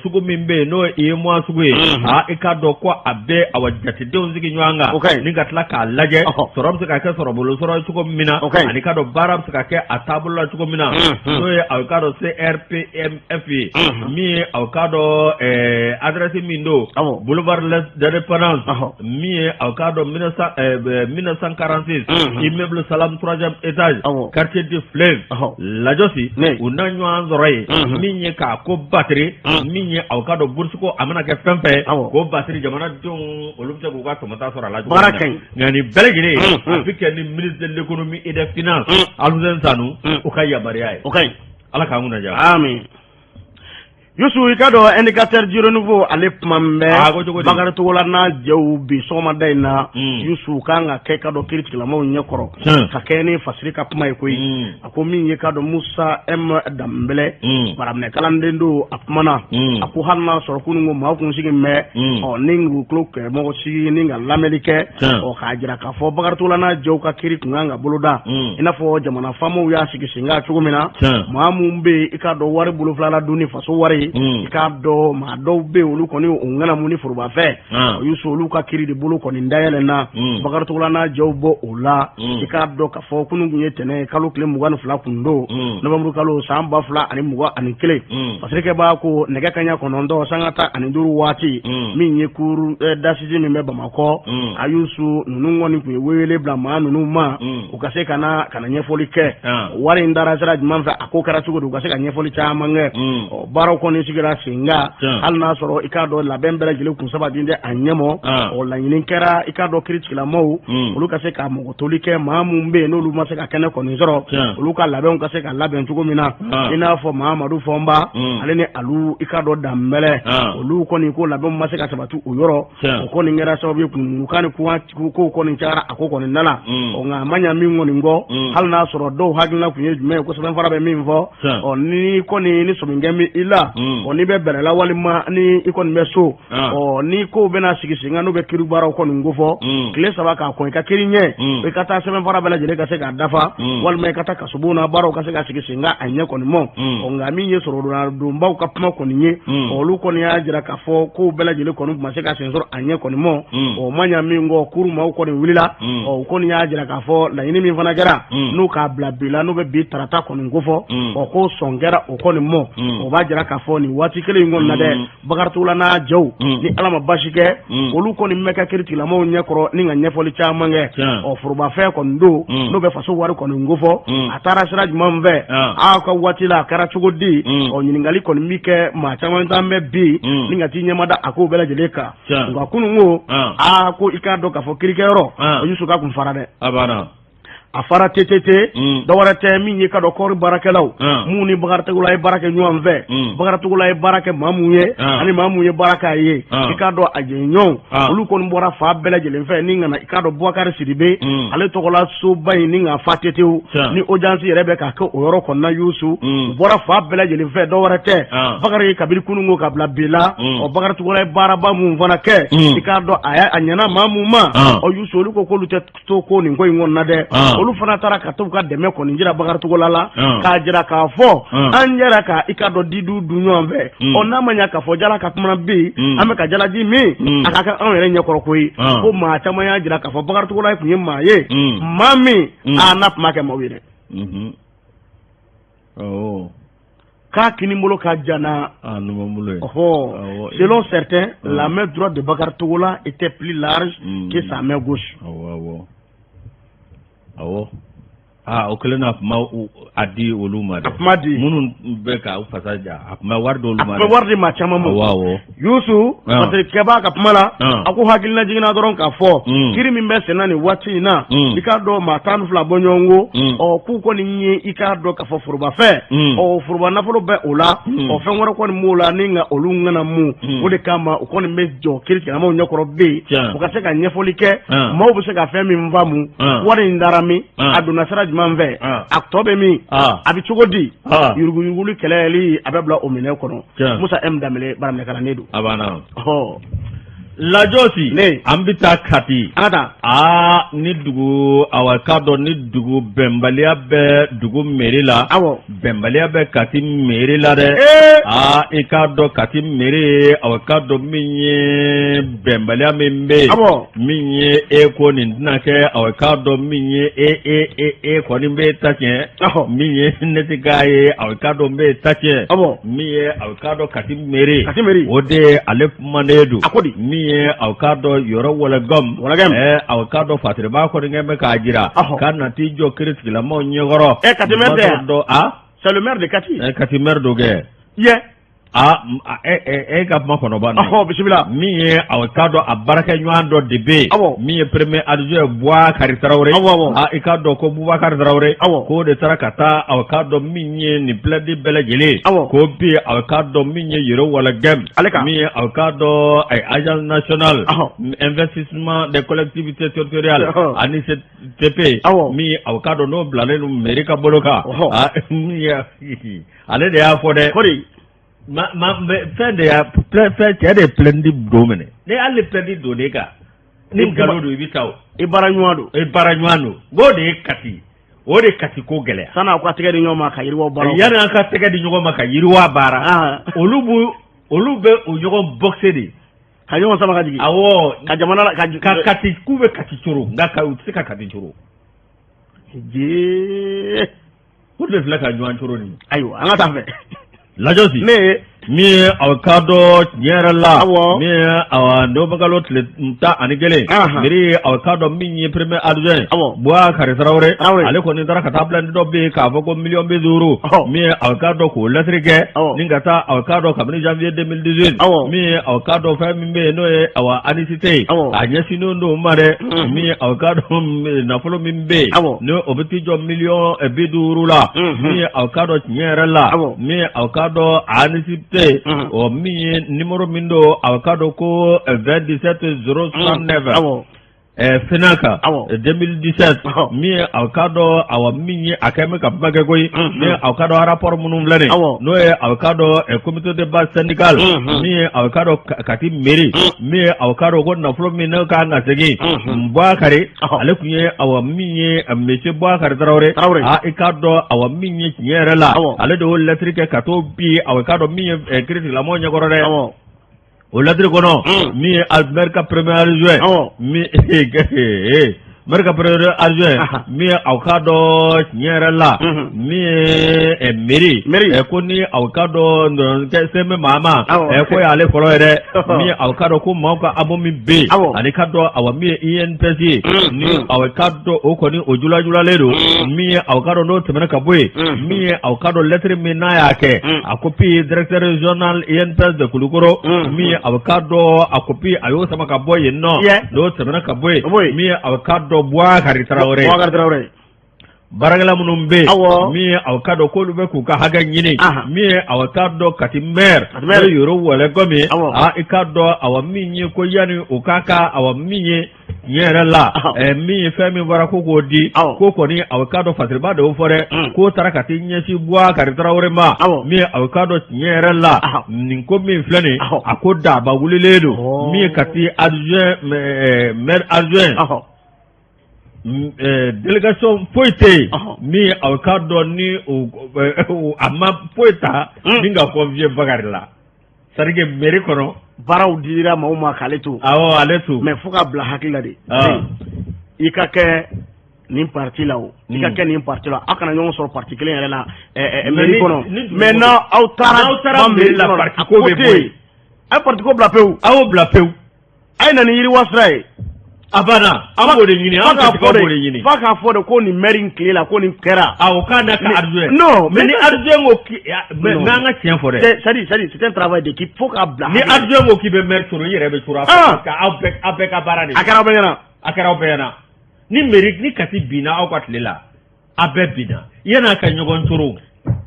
sugu min bɛ yen n'o ye UEMOA sugu ye, aa, i k'a dɔn ko a bɛ awa jatedenw sigi ɲɔgɔn kan ni ka tila k'a lajɛ sɔrɔ bɛ se ka kɛ sɔrɔ bolo sɔrɔ cogo min na, ani k'a dɔn baara bɛ se ka kɛ a taabolo la cogo min na, n'o ye a k'a dɔn CRPMF ye, min ye a k'a dɔn adresse min don, boulevard l'Indépendance, min ye a k'a dɔn 1946, immeuble Salam, troisième étage, quartier du Fleuve. Lajɔsi, u na ɲɔgɔn sɔrɔ yen, min ye k'a ko batiri, min ye aw k'a dɔn bourse ko a mana kɛ fɛn fɛn k'o batiri, jamanadenw olu bɛ se k'u ka tɔmɔta sɔrɔ a la. Baara ka ɲi. Nka nin bɛɛ lajɛlen, a bɛ kɛ ni ministre de l'économie et des finances, Alfousseyni Sanou, o ka yamaruya ye. O ka ɲi. Ala k'an kunna diya. Amin. Yusu, i ka dɔn Indicateur du Renouveau, ale kuma bɛ Ah, ko cogo di? Bakari Togola n'a jɛw bi sɔgɔmada in na. Yusu kan ka kɛ ka dɔn kiiritigilamaw ɲɛkɔrɔ ka kɛ ni fasiri ka kuma ye koyi. A ko min ye ka dɔn Musa M Danbɛlɛ, baraminɛ kalanden don, a kumana. A ko hali n'a sɔrɔ kunun ko maaw kun sigi mɛ ɔ ni k'u tulo kɛ mɔgɔ sigi ni ka lamɛnni kɛ, ɔ k'a jira k'a fɔ Bakari Togola n'a jɛw ka kiiri kun kan ka boloda i n'a fɔ jamana faamaw y'a sigi sen kan cogo min na. Maa mun bɛ yen, i k'a dɔn wari bolofila dun ni faso wari, i k'a dɔn maa dɔw bɛ yen, olu kɔni o ŋanamu ni forobafɛn, o y'u olu ka kiiri de bolo kɔni dayɛlɛnna. Bakari Togola n'a jɛw bɔ o la. I k'a dɔn k'a fɔ kunun tun ye tɛnɛn kalo tile 22 kun don, novembre kalo san 2021. Fasirikɛbaa ko nɛgɛ kanɲɛ 9 sanga 15 waati, min ye cour d'assises min bɛ Bamakɔ, a y'u su ninnu kɔni tun ye wele bila maa ninnu ma, u ka se ka na ka na ɲɛfɔli kɛ wari in dara sira jumɛn fɛ, a ko kɛra cogo di, u ka se ka ɲɛfɔli caman kɛ. Ɔ baaraw kɔni sigira sen kan, hali n'a sɔrɔ i k'a dɔn labɛn bɛɛ lajɛlen kun sabati tɛ a ɲɛmɔ. Ɔ laɲini kɛra, i k'a dɔn kiiritigilamaw olu ka se ka mɔgɔ toli kɛ, maa mun bɛ yen n'olu ma se ka kɛnɛ kɔni sɔrɔ, olu ka labɛnw ka se ka labɛn cogo min na, i n'a fɔ Mahamadu Fɔnba, ale ni Alu, i k'a dɔn Danbɛlɛ, olu kɔni ko labɛnw ma se ka sabati o yɔrɔ. O kɔni kɛra sababu ye kunkan ni kow kɔni cayara a ko kɔni nana. Ɔ nka a ma ɲa min kɔni kɔ, hali n'a sɔrɔ dɔw hakilina tun ye jumɛn ye ko sɛbɛnfura bɛ min fɔ, ɔ ni kɔni ni sɔminkɛ bɛ i la, ɔ n'i bɛ bɛrɛ la walima ni i kɔni bɛ so, ɔ ni kow bɛna sigi sen kan n'u bɛ kiiri baaraw kɔni kofɔ, tile 3 k'a kɔn i ka kiiri ɲɛ, i ka taa sɛbɛnfura bɛɛ lajɛlen ka se k'a dafa, walima i ka taa kasobon na, baaraw ka se ka sigi sen kan a ɲɛ kɔni mɔ. Ɔ nka min ye sɔrɔdonbaw ka kuma kɔni ye, olu kɔni y'a jira k'a fɔ kow bɛɛ lajɛlen kɔni tun ma se ka sen sɔrɔ a ɲɛ kɔni mɔ. Ɔ ma ɲa min kɔ, kuru maaw kɔni wulila. Ɔ u kɔni y'a jira k'a fɔ laɲini min fana kɛra n'u k'a bila bi la, n'u bɛ bi tarata kɔni kofɔ, ɔ ko sɔn kɛra o kɔni mɔ. O b'a jira k'a fɔ nin waati kelen in kɔni na dɛ, Bakari Togola n'a jɛw, ni Ala ma basi kɛ, olu kɔni bɛ kɛ kiiritigilamaw ɲɛkɔrɔ ni ka ɲɛfɔli caman kɛ. Ɔ forobafɛn kɔni don n'o bɛ faso wari kɔni kofɔ, a taara sira jumɛn fɛ, aw ka waati la a kɛra cogo di? Ɔ ɲininkali kɔni bɛ kɛ maa caman t'an bɛ bi ni ka t'i ɲɛmada a kow bɛɛ lajɛlen kan. Nka kunun ko aa ko i k'a dɔn k'a fɔ kiirikɛyɔrɔ o Yusu ka kun fara dɛ. A banna. A fara TTT, dɔwɛrɛ tɛ min ye ka dɔn kɔɔri baarakɛlaw minnu ni Bakari Togola ye baara kɛ ɲɔgɔn fɛ, Bakari Togola ye baara kɛ maa mun ye ani maa mun ye baara k'a ye, i k'a dɔn a jɛɲɔgɔnw, olu kɔni bɔra fan bɛɛ lajɛlen fɛ ni ka na i k'a dɔn Bubakari Sidibe ale tɔgɔla soba in ni k'a fa tetew ni audience yɛrɛ bɛ ka kɛ o yɔrɔ kɔnɔna Yusu. U bɔra fan bɛɛ lajɛlen fɛ, dɔwɛrɛ tɛ, Bakari kabini kunun ko ka bila bi la, ɔ Bakari Togola ye baaraba mun fana kɛ, i k'a dɔn a ɲɛna maa mun ma, ɔ Yusu, olu ko k'olu tɛ to ko nin ko in kɔnɔna dɛ. Olu fana taara ka t'u ka dɛmɛ kɔni jira Bakari Togola la, k'a jira k'a fɔ an yɛrɛ ka i k'a dɔn didu dun ɲɔgɔn fɛ. Ɔ n'a ma ɲɛ k'a fɔ jala ka kuma bi, an bɛ ka jalaji min, a ka kɛ anw yɛrɛ ɲɛkɔrɔ koyi, ko maa caman y'a jira k'a fɔ Bakari Togola tun ye maa ye, maa min a n'a tun b'a kɛ maaw ye dɛ. K'a kinibolo ka jan n'a numanbolo ye. Ɔhɔ, selon certains, la main droite de Bakari Togola était plus large que sa main gauche. Awɔ, awɔ, aa, o kɛlen na, a tun ma a di olu ma dɛ. A kuma di. Minnu bɛ ka u fasa ja, a tun bɛ wari di olu ma dɛ. A tun bɛ wari di maa caman ma. Awɔ, awɔ. Yusu, parce que kɛbaa ka kuma la, a ko hakilina jiginna dɔrɔn k'a fɔ kiri min bɛ senna nin waati in na, i k'a dɔn maa 12 bɔ ɲɔgɔn ko, ɔ k'u kɔni ye i k'a dɔn k'a fɔ forobafɛn, ɔ foroba nafolo bɛ o la, ɔ fɛn wɛrɛ kɔni b'o la ni nka olu ŋana mun o de kama u kɔni bɛ jɔ kiri tigilamaw ɲɛkɔrɔ bɛ yen, u ka se ka ɲɛfɔli kɛ, maaw bɛ se ka fɛn min faamu, wari in dara min, a donna sira jumɛn fɛ, a tɔ bɛ min, a bɛ cogo di, yuruguyuruguli kɛlɛli a bɛ bila o minɛn kɔnɔ. Musa M Danbele, baaraminɛkalanden don. A banna. Lajɔsi, ne an bɛ taa Kati. An ka taa. Aa, ni dugu, awa k'a dɔn ni dugu bɛnbaliya bɛ dugu mairie la. Bɛnbaliya bɛ Kati mairie la dɛ. Aa, i k'a dɔn Kati mairie, awa k'a dɔn min ye bɛnbaliya min bɛ yen. Min ye e ko nin tɛna kɛ, awa k'a dɔn min ye e e e e kɔni bɛ ta tiɲɛ. Min ye ne tɛ k'a ye, awa k'a dɔn n bɛ ta tiɲɛ. Min ye aw k'a dɔn Kati mairie, Kati mairie, o de ye ale kumanen don. A ko di? Min ye aw k'a dɔn Yɔrɔ Wɔlɔgɛm, Wɔlɔgɛm, aw k'a dɔn Fatireba kɔni kɛ bɛ k'a jira k'a na t'i jɔ kiritigilamaw ɲɛkɔrɔ. Kati maire tɛ yan? Dɔn a C'est le maire de Kati. Kati maire don kɛ. Yɛ. Aa, e ka kuma kɔnɔ ban. Ɔhɔ, bisimila. Min ye aw k'a dɔn a baarakɛɲɔgɔn dɔ de bɛ yen. Min ye premier adjoint Bubakari Tarawele. Awɔ, awɔ. Aa, i k'a dɔn ko Bubakari Tarawele. Awɔ. K'o de taara ka taa aw k'a dɔn min ye nin plainte bɛɛ lajɛlen. Awɔ. Ko bi aw k'a dɔn min ye Yoro Wɔlɔgɛm. Ale kan. Min ye aw k'a dɔn agence nationale. Investissement des collectivités territoriales. ANICTP. Awɔ. Min ye aw k'a dɔn n'o bilalen don mairie ka bolo kan. Aa, min ye ale de y'a fɔ dɛ. Ko di? Ma ma fɛn de y'a fɛn cɛ de ye plainte don minɛ. Ne hali plainte don ne kan. Ni nkalon don i bɛ taa o. I baara ɲɔgɔn don. I baara ɲɔgɔn don. N k'o de ye Kati. O de Kati ko gɛlɛya. Sanni aw ka tɛgɛ di ɲɔgɔn ma ka yiriwa baara. Yanni an ka tɛgɛ di ɲɔgɔn ma ka yiriwa baara. Olu b'u olu bɛ o ɲɔgɔn boxer de. Ka ɲɔgɔn sama ka jigin. Awɔ. Ka jamana ka Kati k'u bɛ Kati coro nka u tɛ se ka Kati coro. Jee. Olu de filɛ ka ɲɔgɔn coro nin. Ayiwa, an ka taa fɛ. Lajɔsi. Ne ye. Min ye aw k'a dɔn tiɲɛ yɛrɛ la. Awɔ. Min ye awa nowanburukalo tile 11. Mairie aw k'a dɔn min ye premier adjoint. Awɔ. Bubakari Tarawele. Tarawele. Ale kɔni taara ka taa plainte dɔ bɛ yen k'a fɔ ko miliyɔn 50. Ɔhɔ. Min ye aw k'a dɔn k'o lɛtiri kɛ. Awɔ. Ni ka taa aw k'a dɔn kabini janvier 2018. Awɔ. Min ye aw k'a dɔn fɛn min bɛ yen n'o ye awa ANICT ye. Awɔ. A ɲɛsinnen don o ma dɛ. Min ye aw k'a dɔn nafolo min bɛ yen. Awɔ. Ni o bɛ t'i jɔ miliyɔn 50 la. Min ye aw k'a dɔn tiɲɛ yɛrɛ la. Awɔ. Min ye aw k'a dɔn ANICT. Ɔ min ye numéro min don aw k'a dɔn ko 27 069. Awɔ. FENAC Awɔ. 2017. Ɔhɔ. Min ye aw k'a dɔn awa min ye a kɛlen bɛ ka kuma kɛ koyi. Min ye aw k'a dɔn rapport minnu filɛ nin ye. Awɔ. N'o ye aw k'a dɔn comité de base syndical. Min ye aw k'a dɔn Kati mairie. Min ye aw k'a dɔn ko nafolo min n'o kan ka segin. Bubakari. Ɔhɔ. Ale tun ye awa min ye monsieur Bubakari Tarawele. Tarawele. Aa, i k'a dɔn awa min ye tiɲɛ yɛrɛ la. Awɔ. Ale de y'o lɛtiri kɛ ka t'o bi aw k'a dɔn min ye kiiritigɛlamɔgɔw ɲɛkɔrɔ dɛ. Awɔ. O lɛtiri kɔnɔ, min ye maire ka premier adjoint. Awɔ. Min maire ka premier adjoint. Min ye aw k'a dɔn tiɲɛ yɛrɛ la. Min ye mairie. Mairie. Ko ni aw k'a dɔn se bɛ maa ma. Awɔ. Ko y'ale fɔlɔ ye dɛ. Min ye aw k'a dɔn ko maaw ka abo min bɛ yen. Awɔ. Ani k'a dɔn awa min ye INPS ye. Ni aw k'a dɔn o kɔni o julajulalen don. Min ye aw k'a dɔn n'o tɛmɛna ka bɔ yen. Min ye aw k'a dɔn lɛtiri min n'a y'a kɛ. A copie directeur régional INPS de Kulukoro. Min ye aw k'a dɔn a copie a y'o sama ka bɔ yen nɔ. Yɛ. N'o tɛmɛna ka bɔ yen. Ka bɔ yen. Min ye aw k'a dɔn Bubakari Tarawele. Bubakari Tarawele. Baarakɛla minnu bɛ yen, awɔ, min ye aw k'a dɔn k'olu bɛ k'u ka hakɛ ɲini, anhan, min ye aw k'a dɔn Kati maire, Kati maire, n'o ye Yoro Wɛlɛgɔmi ye, awɔ, aa i k'a dɔn awa min ye ko yanni u k'a ka awa min ye tiɲɛ yɛrɛ la, ɔhɔ, min ye fɛn min fɔra ko k'o di, awɔ, ko kɔni aw k'a dɔn Fasiriba de y'o fɔ dɛ, un, k'o taara ka t'i ɲɛsin Bubakari Tarawele ma, awɔ, min ye aw k'a dɔn tiɲɛ yɛrɛ la, ɔhɔ, nin ko min filɛ nin ye, ɔhɔ, a ko daba wulilen don, min ye Kati adjoint maire adjoint, ɔhɔ. Délégation foyi tɛ yen min ye aw k'a dɔn ni a ma foyi ta ni ka confier Bakari la c'est à dire que mairie kɔnɔ baaraw dira maaw ma k'ale to, awɔ, ale to, mais fo k'a bila hakili la de, i ka kɛ nin parti la o, i ka kɛ nin parti la, aw kana ɲɔgɔn sɔrɔ parti kelen yɛrɛ la mairie kɔnɔ, mais n'aw taara mairie la, parti ko bɛ bɔ yen, a ye parti ko bila pewu, a y'o bila pewu. A ye na ni yiriwa sira ye. A banna, an b'o de ɲini, an b'o de ɲini. F'a k'a fɔ de ko nin maire in tile la ko nin kɛra. Awɔ, k'a n'a ka adjoint. Non, mais ni adjoint ko k'i, mais n'an ka tiɲɛ fɔ dɛ. C'est à dire c'est un travail d'équipe, fo k'a bila. Ni adjoint ko k'i bɛ maire coron, i yɛrɛ bɛ coron a fɛ. Parce que aw bɛɛ ka baara de. A kɛra aw bɛɛ ɲɛna. A kɛra aw bɛɛ ɲɛna. Ni mairie ni Kati binna aw ka tile la, a bɛɛ binna yan'a ka ɲɔgɔn coron.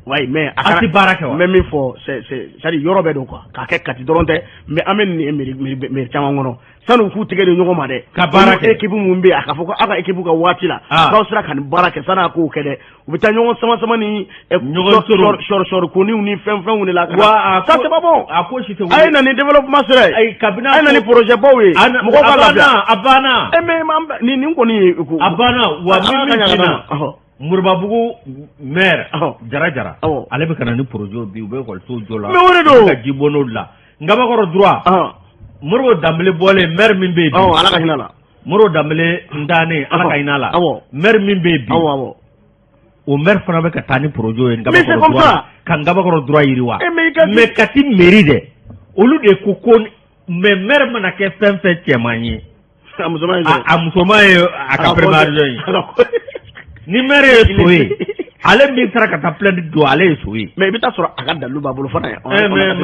Oui, mais a tɛ baara kɛ wa? N bɛ min fɔ, c'est à dire yɔrɔ bɛɛ don quoi, k'a kɛ Kati dɔrɔn tɛ, mais an bɛ nin mairie caman kɔnɔ sani u k'u tɛgɛ di ɲɔgɔn ma dɛ. Ka baara kɛ. Équipe mun bɛ yen, a ka fɔ ko aw ka équipe ka waati la, k'aw sera ka nin baara kɛ, sani a k'o kɛ dɛ, u bɛ taa ɲɔgɔn sama sama ni ɲɔgɔn coron sɔri sɔri koniw ni fɛn fɛnw de la. Wa ça c'est pas bon. A ko si tɛ. A ye na ni développement sira ye. Ayi, kabini a ye na ni projet baw ye. Mɔgɔw ka lafiya. A banna. E mais nin kɔni ye. A banna wa min min na. Moribabugu maire Jara Jara, ale bɛ ka na ni projet bi, u bɛ ekɔlisow jɔ la, mais o de don, ka jibondow dilan. Ngabakɔrɔ droit, Moribo Danbele bɔlen, maire min bɛ yen bi, Ala ka hinɛ la, Moribo Danbele Ntane, Ala ka hinɛ la, maire min bɛ yen bi, o maire fana bɛ ka taa ni projet ye Ngabakɔrɔ droit, ka Ngabakɔrɔ droit yiriwa. Mais Kati mairie dɛ, olu de ko ko mais maire mana kɛ fɛn fɛn cɛman ye, a musoman ye a musoman ye a ka premier adjoint ye. Ni maire ye so ye, ale min taara ka taa plainte don, ale ye so ye. Mais i bɛ taa sɔrɔ a ka dalilu b'a bolo fana ye.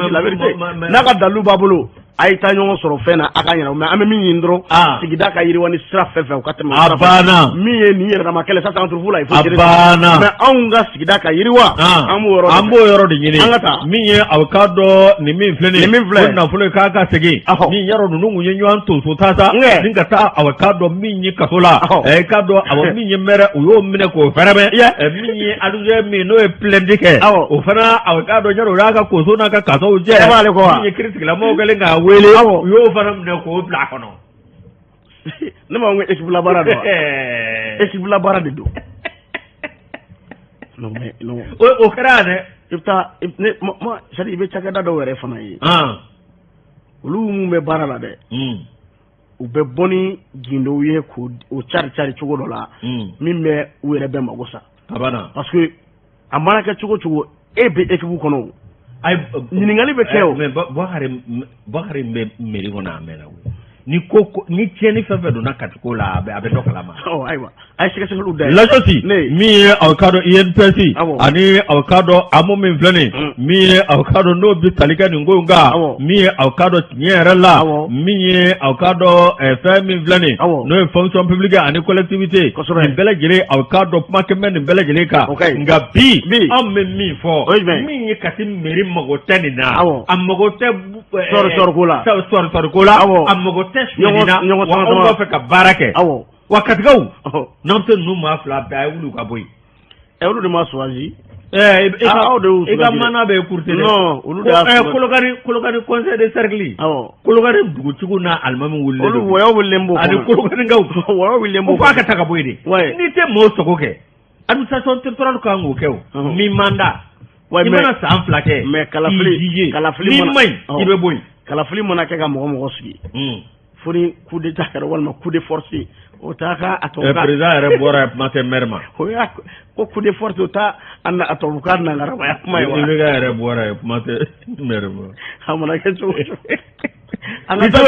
La vérité, n'a ka dalilu b'a bolo, a ye taa ɲɔgɔn sɔrɔ fɛn na, a ka ɲɛna. Mais an bɛ min ɲini dɔrɔn, sigida ka yiriwa ni sira fɛn fɛn, u ka tɛmɛ. A banna. Min ye nin yɛrɛdama kɛlɛ, ça c'est entre vous là, il faut A banna. Mais anw ka sigida ka yiriwa, an b'o yɔrɔ an b'o yɔrɔ de ɲini. An ka taa. Min ye aw k'a dɔn nin min filɛ nin ye, nin min filɛ, ko nafolo ye k'a ka segin. Ni yarɔ ninnu kun ye ɲɔgɔn tonso ta sa, ni ka taa aw k'a dɔn min ye kaso la, ɛ k'a dɔn aw min ye maire, u y'o minɛ k'o fɛrɛmɛ. Min ye adjoint min n'o ye plainte kɛ, o fana aw k'a dɔn yarɔ o y'a ka koso n'a ka kasow jɛ. B'ale kɔ wa? Min ye kiiritigɛlamɔgɔw kɛlen k'a wele, u y'o fana minɛ k'o bila a kɔnɔ. Ne ma ko équipe la baara don wa? Équipe la baara de don. Non mais non. O kɛra yan dɛ. I bɛ taa ne ma, c'est à dire i bɛ cakɛda dɔw yɛrɛ fana ye. Olu mun bɛ baara la dɛ, u bɛ bɔ ni gindow ye k'o cari cari cogo dɔ la, min bɛ u yɛrɛ bɛɛ mago sa. A banna. Parce que a mana kɛ cogo cogo, e bɛ équipe kɔnɔ o. Ayi, ɲininkali bɛ kɛ o. Mais Bakari bɛ mairie kɔnɔ a mɛnna o. Ni ko ni tiɲɛni fɛn fɛn donna Kati ko la, a bɛ dɔ kalama. Ɔ ayiwa, a ye sɛgɛsɛgɛliw da. Lajɔsi min ye aw k'a dɔn INPS ani aw k'a dɔn AMO min filɛ nin, min ye aw k'a dɔn n'o bɛ tali kɛ nin ko in kan, min ye aw k'a dɔn tiɲɛ yɛrɛ la, min ye aw k'a dɔn fɛn min filɛ nin, n'o ye fonction publique ani collectivité, nin bɛɛ lajɛlen aw k'a dɔn kuma kɛmɛ nin bɛɛ lajɛlen kan. Nka bi anw bɛ min fɔ, min ye Kati mairie mago tɛ nin na, a mago tɛ sɔri sɔri ko la, sɔri sɔri ko la, a mago tɛ sonyɛni na, wa anw b'a fɛ ka baara kɛ. Wa Katikaw, n'an tɛ ninnu maa fila bɛɛ, a ye wuli u ka bɔ yen. Ɛ, olu de ma choisi. Ɛɛ, aw de y'u i ka mandat bɛ écourté dɛ. Non, olu de y'a Kolokani, Kolokani conseil de cercle. Kolokani dugutigiw n'a alimami wulilen don. Olu wɔyɔ wulilen b'o kɔnɔ. Ani Kolokanikaw. Wɔyɔ wulilen b'o kɔnɔ. Ko f'a ka taa ka bɔ yen de. N'i tɛ maaw sago kɛ, administration territoriale kan k'o kɛ o. Mi mandat. I mana san 2 kɛ. Mais kalafili, kalafili n'i ma ɲi, i bɛ bɔ yen. Kalafili mana kɛ ka mɔgɔ mɔgɔ sigi, fo ni coup d'état kɛra walima coup de force, o t'a ka a tubabukan. Président yɛrɛ bɔra yen, kuma tɛ maire ma. O y'a ko coup de force, o t'a a tubabukan nangaramaya kuma ye wa. IBK yɛrɛ bɔra yen, kuma tɛ maire ma. A mana kɛ cogo o cogo. An ka taa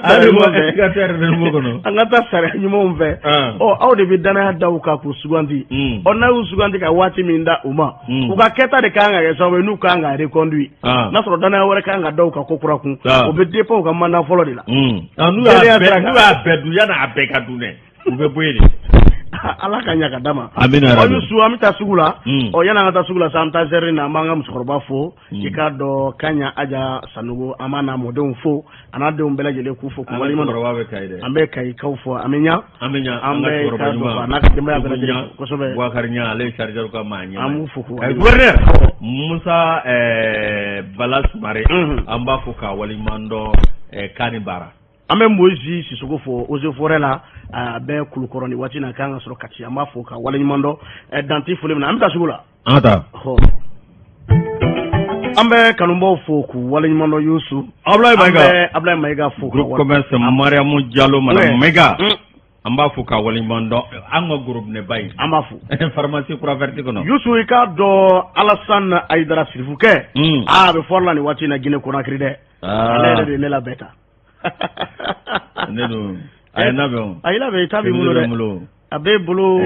sariya ɲumanw fɛ. An ka taa sariya ɲumanw fɛ. Ɔ, aw de bɛ danaya da u kan k'u sugandi. Ɔ, n'a y'u sugandi ka waati min da u ma, u ka kɛta de kan ka kɛ sababu ye n'u kan ka reconduit. N'a sɔrɔ danaya wɛrɛ kan ka da u kan ko kura kun, o bɛ dépend u ka mandat fɔlɔ de la. N'u y'a bɛɛ dun, yanni a bɛɛ ka dun dɛ, u bɛ bɔ yen de. Ala ka ɲa ka d'a ma. Amina Ɔ yarabi. Yusu, an bɛ taa sugu la. Ɔ, yanni an ka taa sugu la sa, an bɛ taa zɛri na, an b'an ka musokɔrɔba fo. I k'a dɔn Kaɲa Aja Sanogo, an b'a n'a mɔdenw fo, a n'a denw bɛɛ lajɛlen k'u fo k'u An ka waleɲuman dɔn. cɛkɔrɔba bɛ Kayi dɛ. An bɛ Kayikaw fo, an bɛ ɲa. An bɛ ɲa. An An ka bɛ cɛkɔrɔba k'a dɔn ɲuman. a n'a ka denbaya bɛɛ lajɛlen Ɲa, fo kosɛbɛ. Bubakari Ɲa, ale ye chargeur ka maa ɲɛmaa An ye. b'u fo k'u Kayi waleɲuman gouverneur Musa Bala Sumare, Mhm. an b'a fo k'a waleɲuman dɔn k'a ni baara. An bɛ Moïse Sissoko fo Eaux et Forêts la, a bɛ Kulukɔrɔ ni waati in na, kan ka sɔrɔ Kati, an b'a fo ka waleɲuman dɔn danti foli min na. An bɛ taa sugu la. An ka taa. Ɔ, an bɛ kanubaw fo k'u waleɲuman dɔn, Yusu. Abulaye An Mayiga. bɛ Abulaye Mayiga fo ka Groupe wale commerce Mariamu Diallo, madame Ouais. Mayiga. An b'a fo k'a waleɲuman dɔn, an ka gorobinɛba in. An b'a fo. Pharmacie Croix Verte kɔnɔ. Yusu, i k'a dɔn Alassane Ayidara Sirifukɛ, aa, a bɛ fɔri la nin waati in na Guinée Conakry dɛ. Ale yɛrɛ de ye ne labɛn ta. Ne dun a ye labɛn o. A y'i labɛn, i ta b'i bolo Bɛ n dɛ. bolo. A b'e bolo.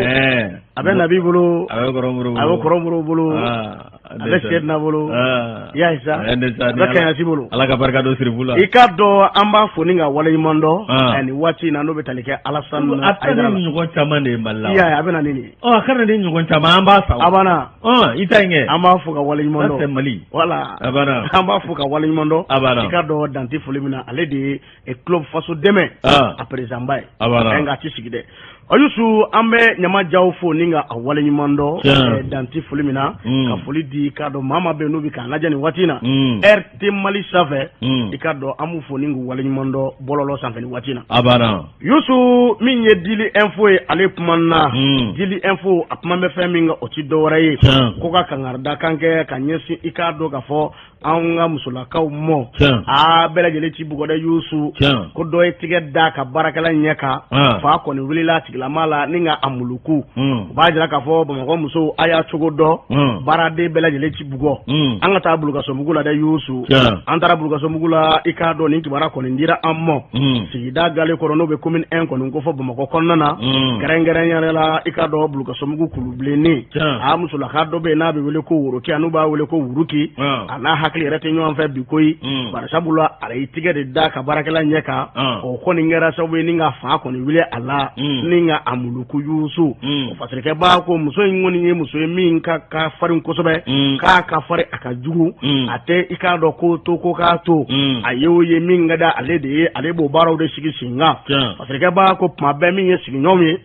A bɛ Nabi bolo. A bɛ Kɔrɔmuru A bɛ Kɔrɔmuru bolo. Ah, A bɛ Seyidina bolo. Ah. I y'a ye sa. A A bɛ Kaɲasi bolo. Ala ka barika don Sirifu la. I k'a dɔn an b'a fo ni ka waleɲuman dɔn. Ah. Nin waati in na, n'o bɛ tali kɛ Alassane A tɛ Ayidara ni la. ɲɔgɔn caman de ye Mali la. I y'a ye, a bɛ na ni nin ye. Ɔ, a kana ni ɲɔgɔn caman, an b'a san. A banna. Ɔ, i ta in kɛ. An b'a fo ka waleɲuman Ça, c'est dɔn. Mali. Voilà. A banna. An b'a fo ka waleɲuman dɔn. A banna. I k'a dɔn dante foli min na, ale de ye club Faso Dɛmɛ. Ah. A président ba ye. A banna. Nka a ti sigi dɛ. Ɔ Yusu, an bɛ Ɲama Jaw fo ni ka a waleɲuman dɔn. Tiɲɛ. Dante foli min na. Ka foli di, k'a dɔn maa maa bɛ yen n'u bɛ k'an lajɛ nin waati in na. RT Mali sanfɛ. I k'a dɔn an b'u fo ni k'u waleɲuman dɔn bɔlɔlɔ sanfɛ nin waati in na. A banna. Yusu, min ye Dili Info ye, ale kuma na. Dili Info, a kuma bɛ fɛn min kan, o ti dɔwɛrɛ ye. Tiɲɛ. Ko ka kangaridakan kɛ ka ɲɛsin, i k'a dɔn k'a fɔ anw ka musolakaw mɔ. Tiɲɛ. Aa, bɛɛ lajɛlen ti bugɔ dɛ, Yusu. Tiɲɛ. Ko dɔ ye tigɛ da ka baarakɛla ɲɛ kan. Ah. Fa kɔni wulila a tigilama la ni ka a muluku. O b'a jira k'a fɔ Bamakɔ musow, a y'a cogo dɔn. Baaraden bɛɛ lajɛlen ti bugɔ. An ka taa Bulukasobugu la dɛ, Yusu. Tiɲɛ. An taara Bulukasobugu la, i k'a dɔn nin kibaruya kɔni dira an mɔ. Sigida gale kɔrɔ, n'o bɛ commune 1 kɔni ko fɔ Bamakɔ kɔnɔna na. Kɛrɛnkɛrɛnya la, i k'a dɔn Bulukasobugu kulubilenni. Tiɲɛ. A musolaka dɔ bɛ yen n'a bɛ wele ko Woroki, n'u b'a wele ko Wuruki. Ah. A n'a hakili yɛrɛ tɛ ɲɔgɔn fɛ bi koyi. Bari sabula a y'i tigɛ de da ka baarakɛla ɲɛ kan. Ah. O kɔni kɛra sababu ye ni ka fa kɔni wuli a la. Ni ka a muluku, Yusu. O fasirikɛba ko muso in kɔni ye muso ye min ka farin kosɛbɛ. K'a ka farin, a ka jugu. A tɛ i k'a dɔn ko to ko k'a to. A ye o ye min ka di ale de ye, ale b'o baaraw de sigi sen kan. Tiɲɛ. Fasirikɛba ko tuma bɛɛ min ye sigiɲɔgɔnw ye,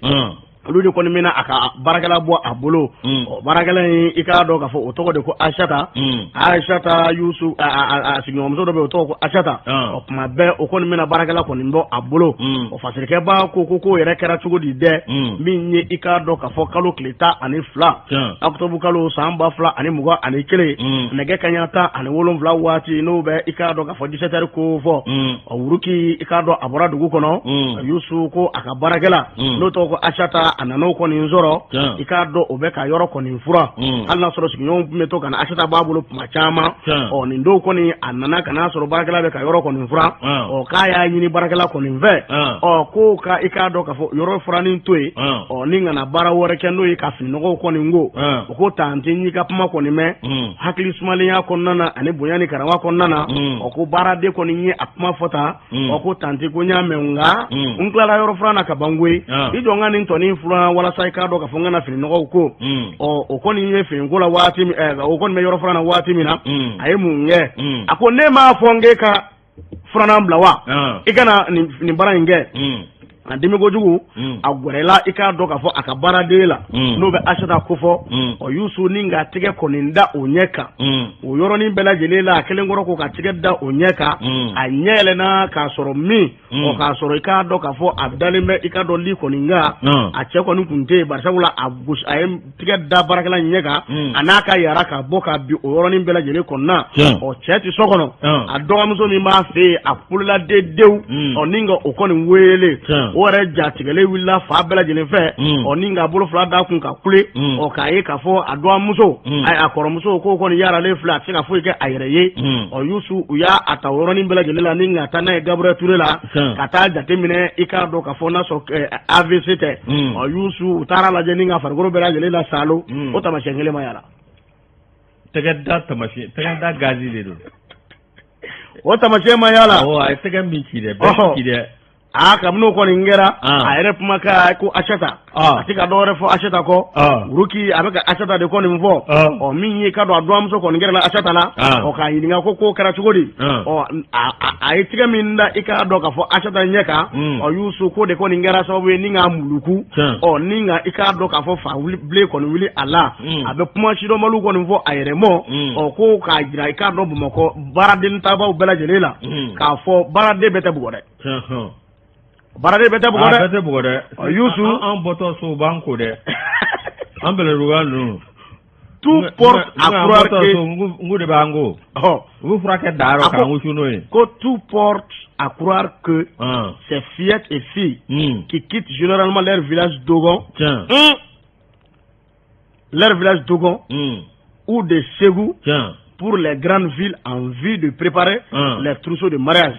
olu de kɔni bɛna a ka baarakɛla bɔ a bolo. Ɔ, baarakɛla in, i k'a dɔn k'a fɔ o tɔgɔ de ko Aisata. Aisata, Yusu, a sigiɲɔgɔnmuso dɔ bɛ yen, o tɔgɔ ko Aisata. Ɔ, tuma bɛɛ o kɔni bɛna baarakɛla kɔni bɔ a bolo. Ɔ, fasirikɛba ko ko yɛrɛ kɛra cogo di dɛ? Min ye, i k'a dɔn k'a fɔ kalo tile 12, octobre kalo san 2021, nɛgɛ kaɲa 17 waati, n'o bɛ i k'a dɔn k'a fɔ 17 heures ko fɔ. Ɔ, Wuruki, i k'a dɔn a bɔra dugu kɔnɔ. Yusu ko a ka baarakɛla, n'o tɔgɔ ko Aisata, a nana o kɔni sɔrɔ, i k'a dɔn o bɛ ka yɔrɔ kɔni furan. Hali n'a sɔrɔ sigiɲɔgɔnw tun bɛ to ka na Aisata b'a bolo tuma caman. Ɔ, nin don kɔni, a nana ka n'a sɔrɔ baarakɛla bɛ ka yɔrɔ kɔni furan. Ɔ, k'a y'a ɲini baarakɛla kɔni fɛ, ɔ, ko ka i k'a dɔn k'a fɔ yɔrɔ furanni to yen, ɔ, ni kana baara wɛrɛ kɛ, n'o ye ka fininɔgɔw kɔni ko. O ko tanti, n y'i ka kuma kɔni mɛn. Hakili sumalenya kɔnɔna na ani bonya ni karama kɔnɔna na, ɔ, ko baaraden kɔni ye a kuma fɔ tan. Ɔ, ko tanti, ko n y'a mɛn, nka n tilala yɔrɔ furan na ka ban koyi. I jɔ n ka nin tɔnin furan walasa i k'a dɔn k'a fɔ n kana fininɔgɔw ko. Ɔ, o kɔni ye finiko la waati min, o kɔni bɛ yɔrɔ furan na waati min na, a ye mun kɛ? A ko ne m'a fɔ n k'e ka furannan bila wa? I kana nin baara in kɛ. A dimi kojugu, a gɛrɛla, i k'a dɔn k'a fɔ a ka baaraden la, n'o bɛ Aisata kofɔ. Ɔ, Yusu, ni ka tigɛ kɔni da o ɲɛ kan, o yɔrɔnin bɛɛ lajɛlen la, a kelen kɔrɔ ko ka tigɛ da o ɲɛ kan, a ɲɛ yɛlɛnna k'a sɔrɔ min, ɔ, k'a sɔrɔ i k'a dɔn k'a fɔ a dalen bɛ, i k'a dɔn li kɔni kan. A cɛ kɔni tun tɛ yen, bari sabula a gosi, a ye tigɛ da baarakɛla ɲɛ kan, a n'a ka yara ka bɔ ka bin o yɔrɔnin bɛɛ lajɛlen kɔnɔna. Ɔ, cɛ tɛ so kɔnɔ. A dɔgɔmuso min b'a fɛ yen, a kulela dewu. Ɔ, ni ka o kɔni wele, o yɛrɛ jatigɛlen wulila fa bɛɛ lajɛlen fɛ. Ɔ, ni ka bolo fila da kun ka kule. Ɔ, k'a ye k'a fɔ a dɔgɔmuso, a kɔrɔmuso, k'o kɔni yaralen filɛ, a tɛ se ka foyi kɛ a yɛrɛ ye. Ɔ, Yusu, u y'a a ta o yɔrɔnin bɛɛ lajɛlen la ni ka taa n'a ye Gabriel Touré la, ka taa jateminɛ, i k'a dɔn k'a fɔ n'a sɔrɔ AVC tɛ. Ɔ, Yusu, u taara lajɛ ni ka farikolo bɛɛ lajɛlen la saalo, o taamasiyɛn kelen ma y'a la. Tɛgɛ da taamasiyɛn, tɛgɛ da gazi de don. O taamasiyɛn ma y'a la. Awɔ, a ye tɛgɛ min ci dɛ, bɛɛ ci dɛ. Aa, kabini o kɔni kɛra, a yɛrɛ kumakan ko Asata, a tɛ ka dɔwɛrɛ fɔ Asata kɔ. Wuruki a bɛ ka Asata de kɔni fɔ. Ɔ, min ye ka dɔn, a dɔgɔmuso kɔni gɛrɛla Asata la, ɔ, k'a ɲininka ko kɛra cogo di. Ɔ, a ye tigɛ min da, i k'a dɔn k'a fɔ Asata ɲɛ kan, ɔ, Yusu, ko de kɔni kɛra sababu ye ni k'a muluku, ɔ, ni ka i k'a dɔn k'a fɔ fa bilen kɔni wuli a la. A bɛ kuma sidɔnbaliw kɔni fɔ a yɛrɛ mɔ. Ɔ, ko k'a jira, i k'a dɔn, Bamakɔ baaraden tabaw bɛɛ lajɛlen la, k'a fɔ baaraden bɛɛ tɛ bugɔ dɛ. Baaraden bɛɛ tɛ bugɔ dɛ. Bɛɛ tɛ bugɔ dɛ. Yusu, an bɔtɔ so, u b'an ko dɛ, an bɛlɛduguka ninnu. Tout porte à croire que n de b'an ko. U bɛ furakɛ da yɔrɔ k'an wusu n'o ye. Ko tout porte à croire que ces fillettes et filles qui quittent généralement leur village Dogon, leur village Dogon ou de Ségou pour les grandes villes en vue de préparer les trousseaux de mariage.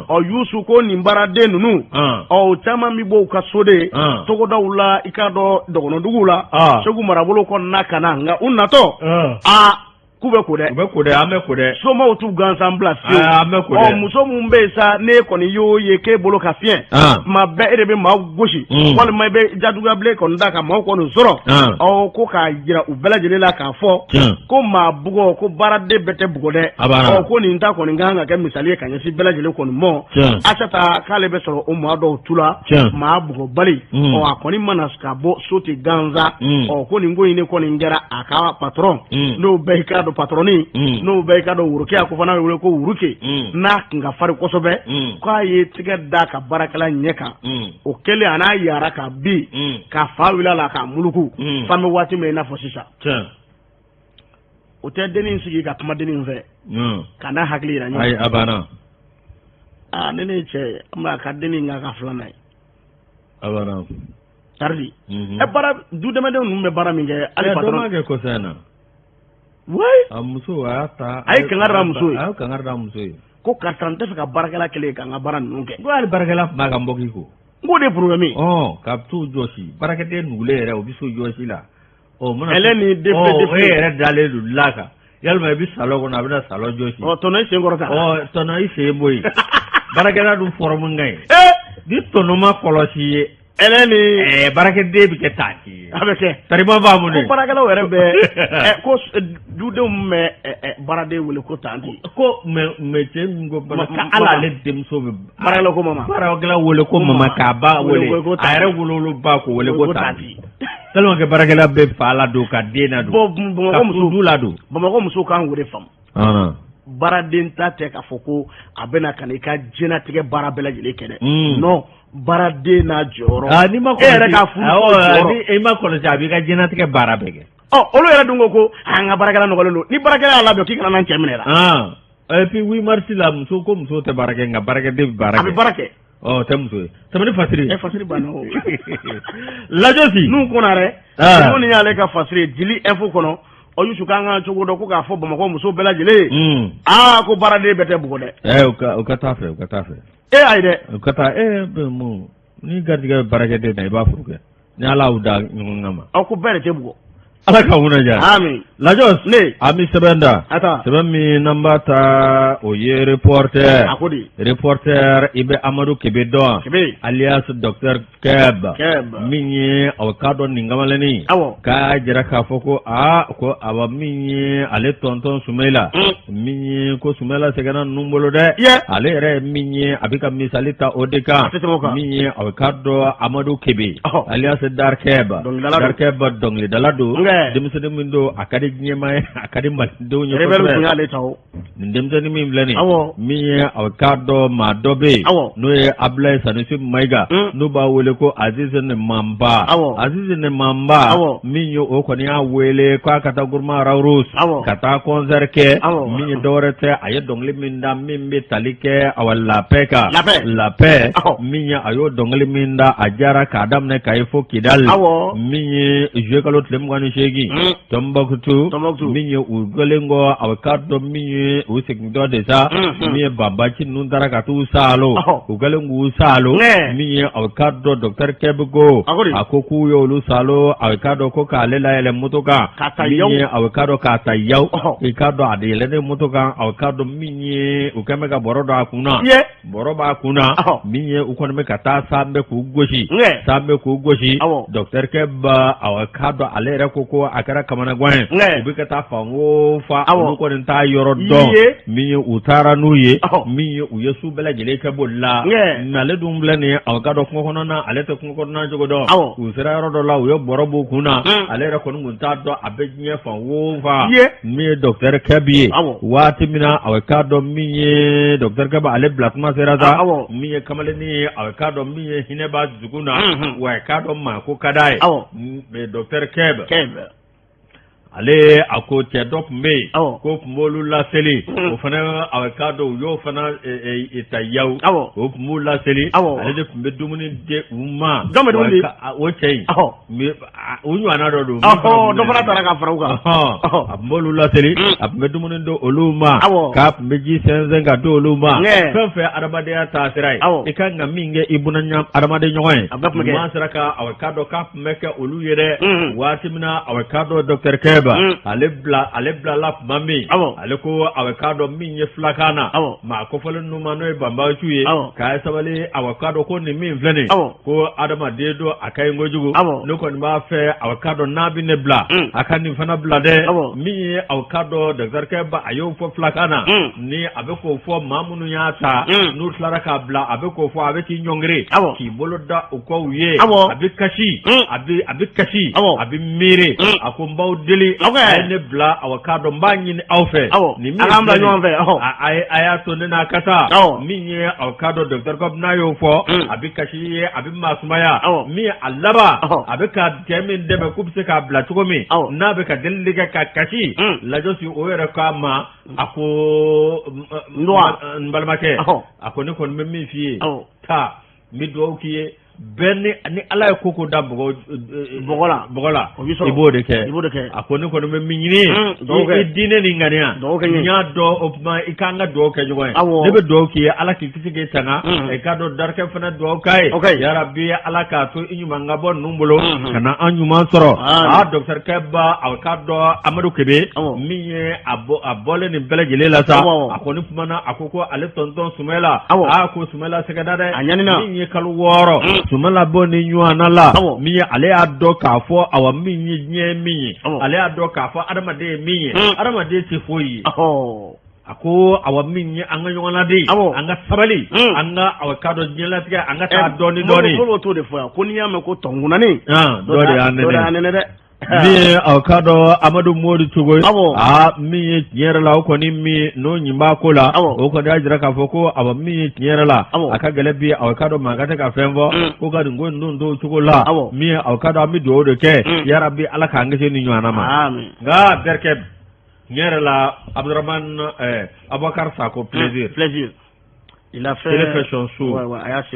Ɔ, Yusu, ko nin baaraden ninnu, ɔ, o caman bɛ bɔ u ka so de, togodaw la, i k'a dɔn, dɔgɔnɔduguw la, Segu marabolo kɔnɔna ka na. Nka u natɔ, aa, k'u bɛ ko dɛ. U bɛ ko dɛ, an bɛ ko dɛ. Somaw t'u gansan bila fiyewu. An bɛ ko dɛ. Ɔ, muso mun bɛ yen sa, n'e kɔni y'o ye k'e bolo ka fiɲɛ, tuma bɛɛ e de bɛ maaw gosi, walima i bɛ jaduguyabilen kɔni da ka maaw kɔni sɔrɔ. Ɔ, ko k'a jira u bɛɛ lajɛlen la k'a fɔ ko maa bugɔ, ko baaraden bɛɛ tɛ bugɔ dɛ. Ɔ, ko nin ta kɔni kan ka kɛ misali ye ka ɲɛsin bɛɛ lajɛlen kɔni mɔ. Asata k'ale bɛ sɔrɔ o maa dɔw tu la, maa bugɔbali. Ɔ, a kɔni mana ka bɔ so ten gansan. Ɔ, ko nin ko in ne kɔni kɛra a ka patron, n'o bɛɛ i k'a dɔn patronni, n'o bɛɛ i k'a dɔn Worokiya ko fana bɛ wele ko Wuruke, n'a kun ka farin kosɛbɛ, k'a ye tigɛ da ka baarakɛla ɲɛ kan. O kɛlen, a n'a yara ka bin ka fa wuli a la k'a muluku f'an bɛ waati min i n'a fɔ sisan. O tɛ dennin sigi ka kuma dennin fɛ ka n'a hakili yira ɲɔgɔn. Ayi, a banna. Aa, ne ye cɛ ye, an b'a ka dennin k'a ka filanan ye. A banna. Taridi ɛ, baara du dɛmɛdenw ninnu bɛ baara min kɛ hali patron dɔ kɛ kɔsa in na. Oui. A muso, a y'a ta. A ye kangari da muso ye. A ye kangari da muso ye. Ko karisa, n tɛ fɛ ka baarakɛla kelen k'an ka baara ninnu kɛ. Ko hali baarakɛla tun b'a ka nbɔki ko. N k'o de ye problème ye. Ɔ, ka t'u jɔsi, baarakɛden nugulen yɛrɛ, o bɛ so jɔsi la. Ɔ, mana. Ɛlɛ ni défilé défilé. E yɛrɛ dalen don dilan kan. Yalima i bɛ salon kɔnɔ, a bɛna salon jɔsi. Ɔ, tɔnɔ, i sen kɔrɔta. Ɔ, tɔnɔ, i sen bɔ yen. Baarakɛla dun forme ka ɲi. Ni tɔnɔ ma kɔlɔsi ye. Ɛlɛ ni. Baarakɛden bɛ kɛ tanti ye. A bɛ kɛ. Tari ma faamu de. Ko baarakɛlaw yɛrɛ bɛ ko dudenw bɛ baaraden wele ko tanti. Ko mais cɛ min ko bana ka ala ale denmuso bɛ. Baarakɛla ko mama. Baarakɛla wele ko mama, k'a ba wele. A yɛrɛ woloba ko wele ko tanti. Tellement que baarakɛla bɛ fa ladon, ka den ladon. Bon, Bamakɔ muso. Ka du ladon. Bamakɔ musow kan k'o de faamu. Baaraden ta tɛ k'a fɔ ko a bɛna ka na i ka diɲɛnatigɛ baara bɛɛ lajɛlen kɛ dɛ. Non, baaraden n'a jɔyɔrɔ. Ah, n'i ma e yɛrɛ ka furu jɔyɔrɔ. I ma kɔlɔsi, a b'i ka diɲɛnatigɛ baara bɛɛ kɛ. Ɔ, olu yɛrɛ dun ko ko an ka baarakɛla nɔgɔlen don. Ni baarakɛla y'a labɛn k'i kana na n cɛ minɛ la. Ah. Et puis 8 mars la, muso ko muso tɛ baara kɛ, nka baarakɛden bɛ baara kɛ. A bɛ baara kɛ. Ɔ, tɛ muso ye. Tɛmɛ ni fasiri. Ɛ, fasiri banna o. Lajɔsi. N'u kɔnna dɛ. Ko nin y'ale ka fasiri ye Jeli Info kɔnɔ. Ɔ, Yusu, k'an ka cogo dɔn ko k'a fɔ Bamakɔ muso bɛɛ lajɛlen ye. Aa, ko baaraden bɛɛ tɛ bugɔ dɛ. Ɛ, u ka taa fɛ, u ka taa fɛ. E, ayi dɛ. U ka taa bɛ mun ni garijɛgɛ bɛ baarakɛden na, i b'a furu kɛ. Ni Ala y'u da ɲɔgɔn kan ma. Aw ko bɛɛ de tɛ bugɔ. Ala ka kunna diya. Amin. Lajɔs. Ne. An bɛ sɛbɛn da. A ta. Sɛbɛn min n'an b'a ta, o ye Reporter. A ko di. Reporter, i bɛ Amadu Kebe dɔn. Kebe. Alias Docteur Keb. Keb. Min ye aw k'a dɔn nin kamalennin. Awɔ. K'a jira k'a fɔ ko aa, ko awa min ye ale tɔntɔn Sumayila. Min ye ko Sumayila sɛgɛnna ninnu bolo dɛ. Ale yɛrɛ ye min ye, a bɛ ka misali ta o de kan. A tɛ tɛmɛ o kan. Min ye aw k'a dɔn Amadu Kebe. Ɔhɔ. Alias Darkeb. Dɔnkilidala don. Darkeb dɔnkilidala don. Nkɛ. Denmisɛnnin min don, a ka di diɲɛmaa ye, a ka di malidenw ye Rebelle kosɛbɛ. tun y'ale ta o. Nin denmisɛnnin min filɛ nin. Awɔ. Min ye aw k'a dɔn maa dɔ bɛ yen. Awɔ. N'o ye Abulaye Sanusi Mayiga. N'u b'a wele ko Aziz Manba. Awɔ. Aziz Manba. Awɔ. Min ye o kɔni y'a wele k'a ka taa Groupement Rharous. Awɔ. Ka taa concert kɛ. Awɔ. Min ye dɔwɛrɛ tɛ, a ye dɔnkili min da min bɛ tali kɛ awa la paix kan. La paix. La paix. Awɔ. Min ye a y'o dɔnkili min da, a diyara k'a daminɛ Kayi fo Kidali. Awɔ. Min ye juillet kalo tile 28. 8 Tombouctou min ye u jɔlen kɔ a k'a dɔn min ye u segintɔ de sa min ye banbaci ninnu taara ka t'u saalo u kɛlen k'u saalo min ye a k'a dɔn docteur Keb ko a ko k'u ye olu saalo a k'a dɔn ko k'ale layɛlɛn moto kan min ye a k'a dɔn k'a ta yaw i k'a dɔn a de yɛlɛnnen moto kan a k'a dɔn min ye u kɛlen bɛ ka bɔrɔ don a kun na bɔrɔ b'a kun na min ye u kɔni bɛ ka taa san bɛ k'u gosi san bɛ k'u gosi docteur Keb a k'a dɔn ale yɛrɛ ko ko a kɛra kamanagan ye u bɛ ka taa fan o fan olu kɔni t'a yɔrɔ dɔn min ye u taara n'u ye min ye u ye su bɛɛ lajɛlen kɛ boli la mais ale dun filɛ nin ye a k'a dɔn kungo kɔnɔna ale tɛ kungo kɔnɔna cogo dɔn u sera yɔrɔ dɔ la u ye bɔrɔ b'u kun na ale yɛrɛ kɔni tun t'a dɔn a bɛ diɲɛ fan o fan min ye docteur Keb ye waati min na a k'a dɔn min ye docteur Keb ale bila tuma sera sa min ye kamalennin ye a k'a dɔn min ye hinɛ b'a dusukun na wa a k'a dɔn maa ko ka d'a ye docteur Keb ale a ko cɛ dɔ tun bɛ yen k'o tun b'olu laseli o fana a k'a dɔn u y'o fana ta yaw o tun b'u laseli ale de tun bɛ dumuni di u ma o cɛ in u ɲɔgɔnna dɔ don dɔ fana taara ka fara u kan a tun b'olu laseli a tun bɛ dumuni di olu ma k'a tun bɛ ji sɛnsɛn ka di olu ma fɛn fɛn adamadenya taasira ye i ka kan ka min kɛ i buna adamaden ɲɔgɔn ye ɲuman sera ka a k'a dɔn k'a tun bɛ kɛ olu ye dɛ waati min na a k'a dɔn docteur Keb ale ale bilala tuma min ale ko a k'a dɔn min ye filakan na maa kofɔlen ninnu ma n'o ye banbaanciw ye k'a ye sabali a k'a dɔn ko nin min filɛ nin ko adamaden don a ka ɲi kojugu ne kɔni b'a fɛ a k'a dɔn n'a bɛ ne bila a ka nin fana bila dɛ min ye a k'a dɔn docteur Keb a y'o fɔ filakan na ni a bɛ k'o fɔ maa minnu y'a ta n'u tilara k'a bila a bɛ k'o fɔ a bɛ k'i ɲɔngiri k'i bolo da u kɔ u ye a bɛ kasi a bɛ kasi a bɛ miiri a ko n b'aw deli a ye ne bila a k'a dɔn n b'a ɲini aw fɛ nin min an bila ɲɔgɔn fɛ a y'a to ne n'a ka taa min ye a k'a dɔn docteur Keb n'a y'o fɔ a bɛ kasi ye a bɛ maa sumaya min a laban a bɛ ka cɛ min dɛmɛ k'u bɛ se k'a bila cogo min n'a bɛ ka delili kɛ ka kasi lajɔsi o yɛrɛ k'a ma a ko n balimakɛ a ko ne kɔni bɛ min f'i ye taa n bɛ dugawu k'i ye bɛɛ ni ni ala ye ko ko da bɔgɔ bɔgɔ la bɔgɔ la i b'o de kɛ i b'o de kɛ a ko ne kɔni bɛ min ɲini i diinɛ ni ŋaniya n y'a dɔn o tuma i k'an ka dugawu kɛ ɲɔgɔn ye ne bɛ dugawu k'i ye ala k'i kisi k'i tanga i k'a dɔn darikɛ fana dugawu k'a ye yarabi ala k'a to i ɲuman ka bɔ ninnu bolo ka na an ɲuman sɔrɔ aa docteur Keb a k'a dɔn Amadu Kebe min ye a bɔlen nin bɛɛ lajɛlen la sa a kɔni kumana a ko ko ale tɔntɔn Sumayila aa ko Sumayila sɛgɛnna dɛ a ɲanina min ye kalo 6 Sumayila bɔ ni ɲɔgɔnna la min ye ale y'a dɔn k'a fɔ awa min ye diɲɛ ye min ye ale y'a dɔn k'a fɔ adamaden ye min ye adamaden tɛ foyi ye a ko awa min ye an ka ɲɔgɔn ladi an ka sabali an ka awa k'a dɔn diɲɛlatigɛ an ka taa dɔɔni dɔɔni mɔgɔw t'o de fɔ yan ko n'i y'a mɛn ko tɔnkunnani dɔ de y'a nɛnɛ dɛ min ye aw k'a dɔn Amadu Mori Togo ye aa min ye tiɲɛ yɛrɛ la o kɔni min n'o ɲin b'a ko la o kɔni y'a jira k'a fɔ ko awa min ye tiɲɛ yɛrɛ la a ka gɛlɛn bi aw k'a dɔn maa ka se ka fɛn fɔ ko ka nin ko ninnu to cogo la min ye aw k'a dɔn an bɛ dugawu de kɛ yarabi ala k'an kisi nin ɲɔgɔnna ma nka Berkɛ tiɲɛ yɛrɛ la Abdramane Abubakar Sako plaisir plaisir il a fait il a fait son show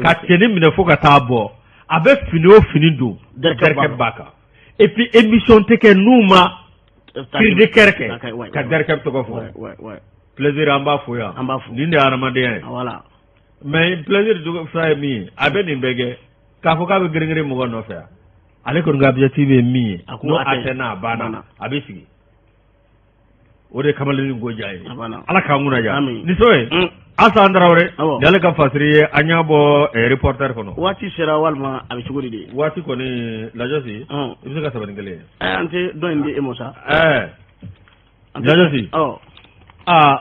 ka cɛnin minɛ fo ka taa bɔ a bɛ fini o fini don Berkɛ b'a kan et puis émission tɛ kɛ n'u ma cri de cœur kɛ ka Berkɛ tɔgɔ fɔ plaisir an b'a fo yan an b'a fo nin de ye hadamadenya ye voilà mais plaisir fila ye min ye a bɛ nin bɛɛ kɛ k'a fɔ k'a bɛ girin-girin mɔgɔ nɔfɛ yan ale kɔni ka objectif ye min ye n'o atteint a banna a bɛ sigi o de ye kamalennin ko diya ye ala k'an kunna diya ni so ye Asan Tarawele ni ale ka fasiri ye an y'a bɔ reporter kɔnɔ waati sera walima a bɛ cogo di de waati kɔni lajɔsi i bɛ se ka saba ni kelen ye an tɛ dɔ in di e ma sa lajɔsi aa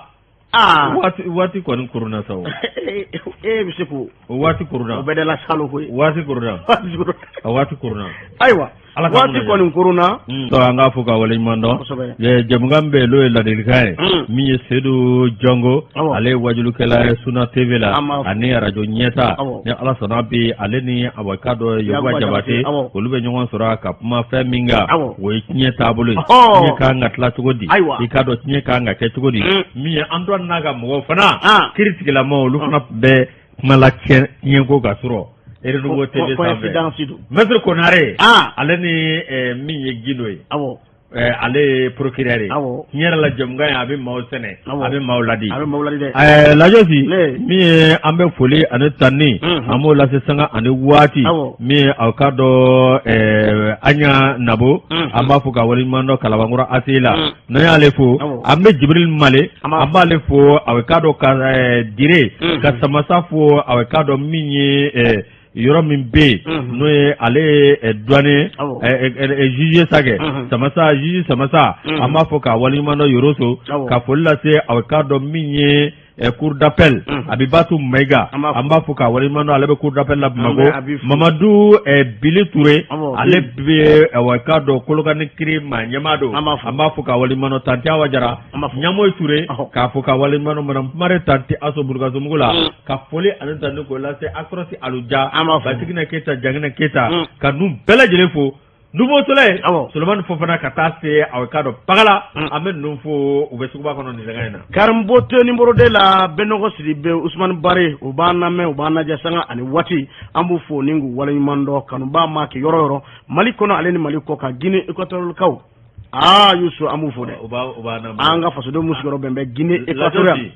aa waati waati kɔni koronna sa o e bɛ se k'o o waati koronna o bɛɛ de la salo koyi waati koronna a waati koronna ayiwa Ala ka waati kɔni koronna an k'a fo ka waleɲuman dɔn jɛmukan bɛ yen n'o ye ladilikan ye min ye Sedu Jɔngo ale ye wajulukɛla ye Suna TV la ani arajo ɲɛta ni Ala sɔnna bi ale ni awa k'a dɔn Yakuba Jabate olu bɛ ɲɔgɔn sɔrɔ ka kuma fɛn min kan o ye tiɲɛ taabolo ye tiɲɛ kan ka tila cogo di i k'a dɔn tiɲɛ kan ka kɛ cogo di min ye an dɔ n'a ka mɔgɔw fana kiritigilamaw olu fana bɛ kuma la tiɲɛ ko ka sɔrɔ Renouveau TV sanfɛ coïncidence don Maître Konare ale ni min ye Gindo ye awɔ. Ale ye procureur ye. Awɔ. Tiɲɛ yɛrɛ la, jɛmukan in, a bɛ maaw sɛnɛ, Awɔ. a bɛ maaw ladi. A bɛ maaw ladi dɛ. Lajɔsi Ne. min ye, an bɛ foli ani tanni, an b'o lase sanga ani waati. Awɔ. Min ye, aw k'a dɔn, Aɲa Nabo, an b'a fo ka waleɲuman dɔn Kalabankɔrɔ ACI la. N'an y'ale fo, Awɔ. an bɛ Jibril Male, An b'a an b'ale fo, aw k'a dɔn, ka Dire ka Samasa fo, aw k'a dɔn min ye yɔrɔ min bɛ yen, n'o ye ale ye douanier, juge Sakɛ Samasa, juge Samasa, an b'a fɔ k'a waleɲuman dɔn Yoroso, ka foli lase aw k'a dɔn min ye cour d'appel, Abibatu Mayiga, an b'a fɔ k'a waleɲuman dɔn, ale bɛ cour d'appel la Bamakɔ. Mamadu Bili Ture, ale bɛ aw k'a dɔn Kolokani kiri maa ɲɛmaa don, an b'a fɔ k'a waleɲuman dɔn. Tanti Awa Jara, Ɲamoyi Ture, k'a fɔ k'a waleɲuman dɔn. Madame Kumare, Tanti Aso Burukasumugu la, ka foli ani tanni k'o lase Akɔrɔsi Aluja, Basigina Keyita, Jangina Keyita, ka ninnu bɛɛ lajɛlen fo. Nouveau Soleil, Solomani Fofana, ka taa se aw k'a dɔn Pagala, an bɛ ninnu fo, u bɛ suguba kɔnɔ nin sanga in na. Karimbote numéro 2 la, Bɛnɔgɔ Sidibe, Usumani Bare, u b'an lamɛn, u b'an lajɛ sanga ani waati. An b'u fo ni k'u waleɲuman dɔn. Kanubaa maa kɛ yɔrɔ yɔrɔ Mali kɔnɔ ale ni Mali kɔ kan, Guinée Équatoriale, aa Yusu, an b'u fo dɛ. U b'a u b'a lamɛn. An ka fasodenw mun sigiyɔrɔ bɛn bɛ Guinée Équatoriale.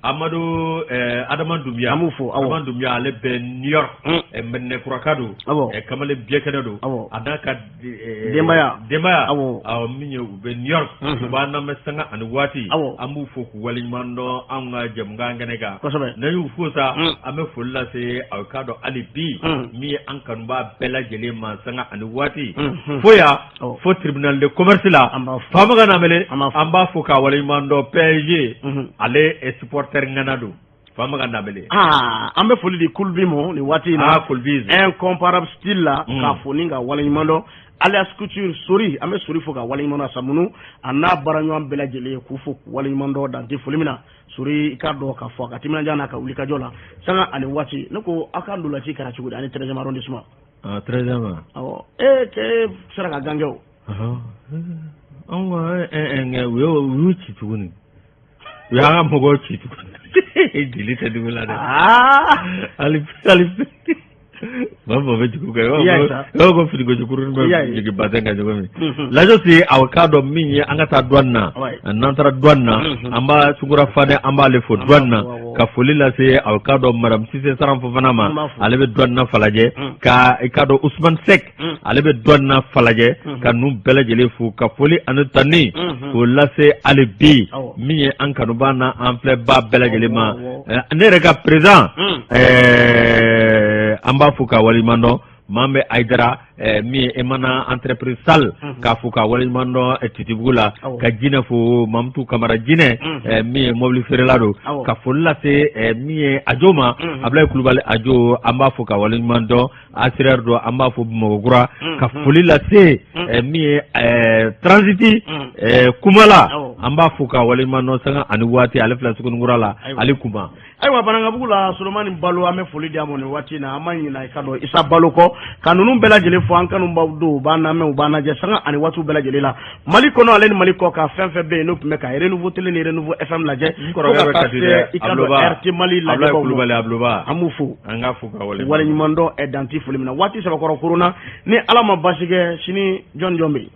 Amadu Adama Dunbiya. An b'u fo, awɔ. Adama Dunbiya, ale bɛ New York. Mɛdinɛkuraka don. Awɔ. Kamalen biɲɛkɛnɛ don. Awɔ. A n'a ka denbaya. Denbaya. Awɔ. Awɔ, min ye, u bɛ New York. U b'an lamɛn sanga ani waati. Awɔ. An b'u fo k'u waleɲuman dɔn anw ka jɛmukan kɛnɛ kan. Kosɛbɛ. N'an y'u fo sa, an bɛ foli lase aw k'a dɔn hali bi, min ye an kanubaa bɛɛ lajɛlen ma sanga ani waati. Fo yan. Fo tribunal de commerce la, An b'a fo. Faama Namele, An b'a fo. An b'a fo k'a waleɲuman dɔn. PSG, ale supporter ŋana don, Faama Namele. Aa, an bɛ foli di Kulubi ma nin waati in na. Ah, Kulubi. Incomparable style la, k'a fo ni ka waleɲuman dɔn. Alias Couture Sori, an bɛ Sori fo ka waleɲuman dɔn. Samunu a n'a baaraɲɔgɔn bɛɛ lajɛlen, k'u fo k'u waleɲuman dɔn dan tɛ foli min na. Sori, i k'a dɔn k'a fɔ a ka timinandiya n'a ka wulikajɔ la sanga ani waati. Ne ko aw ka ndolaci kɛra cogo di ani 13e arrondissement? Ah, 13e. Awɔ, e cɛ sera ka gangɛ o. Anw ka u y'u ci tuguni, u y'an ka mɔgɔw ci tuguni, jeli tɛ dugu la dɛ. Hali hali maa mɔgɔ bɛ jugu kɛ, i b'a fɔ ko finigosikurunin bɛ jigin bazɛn kan cogo min. Lajɔsi, aw k'a dɔn min ye, an ka taa douane na. N'an taara douane na, an b'a Sungura Fanɛ, an b'ale fo douane na, ka foli lase aw k'a dɔn madame Sise Saran Fofana ma, ale bɛ douane na Falajɛ, ka i k'a dɔn Usumani Sɛk, ale bɛ douane na Falajɛ, ka ninnu bɛɛ lajɛlen fo, ka foli ani tanni k'o lase hali bi min ye an kanubaa na an filɛbaa bɛɛ lajɛlen ma. Ne yɛrɛ ka président, an b'a fo ka waleɲuman dɔn. Maa bɛ Ayidara, min ye Emana entreprise SAL, k'a fo ka waleɲuman dɔn Titibugu la, ka Jinɛ fo, Mamutu Kamara Jinɛ, min ye mobili feerela don, ka foli lase min ye Ajo ma, Abulayi Kulubali Ajo, an b'a fo ka waleɲuman dɔn, assureur don, an b'a fo Bamakɔkura, ka foli lase min ye transiti Kumala, an b'a fo ka waleɲuman dɔn sanga ani waati, ale filɛ Sugunikura la, ale Kuma. Ayiwa, Banankabugu la, Solomani Balo, an bɛ foli di a ma nin waati in na. An ma ɲinɛ i ka dɔn Isa Balo kɔ, ka ninnu bɛɛ lajɛlen fo. An kanubaw don, u b'an lamɛn, u b'an lajɛ sanga ani waatiw bɛɛ lajɛlen la Mali kɔnɔ ale ni Mali kɔ kan. Fɛn fɛn bɛ yen n'u tun bɛ ka Renouveau Télé ni Renouveau FM lajɛ, N kɔrɔkɛ bɛ Kati dɛ, i ka dɔn RT Mali lajɛbaaw, Kulubali Abuloba, an b'u fo, an k'a fo ka waleɲuman dɔn ɛ dan tɛ foli min na. Waati sɛbɛkɔrɔ koronna, ni Ala ma basi kɛ, sini jɔn jɔn bɛ yen?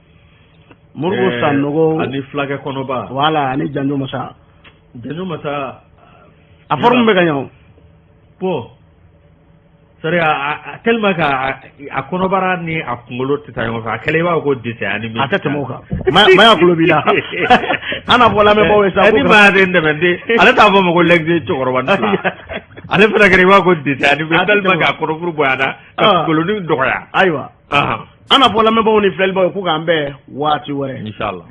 Moribo Sanogo ani fulakɛ kɔnɔba. Voilà, ani Janjo Masa. Janjo Masa. A forme bɛ ka ɲɛ o. Bon, c'est à dire tellement que a kɔnɔbara ni a kunkolo tɛ taa ɲɔgɔn fɛ, a kɛlen i b'a fɔ ko dessin animé. A tɛ tɛmɛ o kan. Maya kulo b'i la. An n'a fɔ lamɛnbaaw ye sa. Ni Maya tɛ n dɛmɛ de, ale t'a fɔ ma ko lɛgise cɛkɔrɔba ni fila. Ale fana kɛra i b'a fɔ ko dessin animé tellement que a kɔnɔfuru bonyana ka kunkolonin dɔgɔya. Ayiwa. An n'a fɔ lamɛnbaaw ni filɛlibaaw ye k'u k'an bɛn waati wɛrɛ. Inchallah.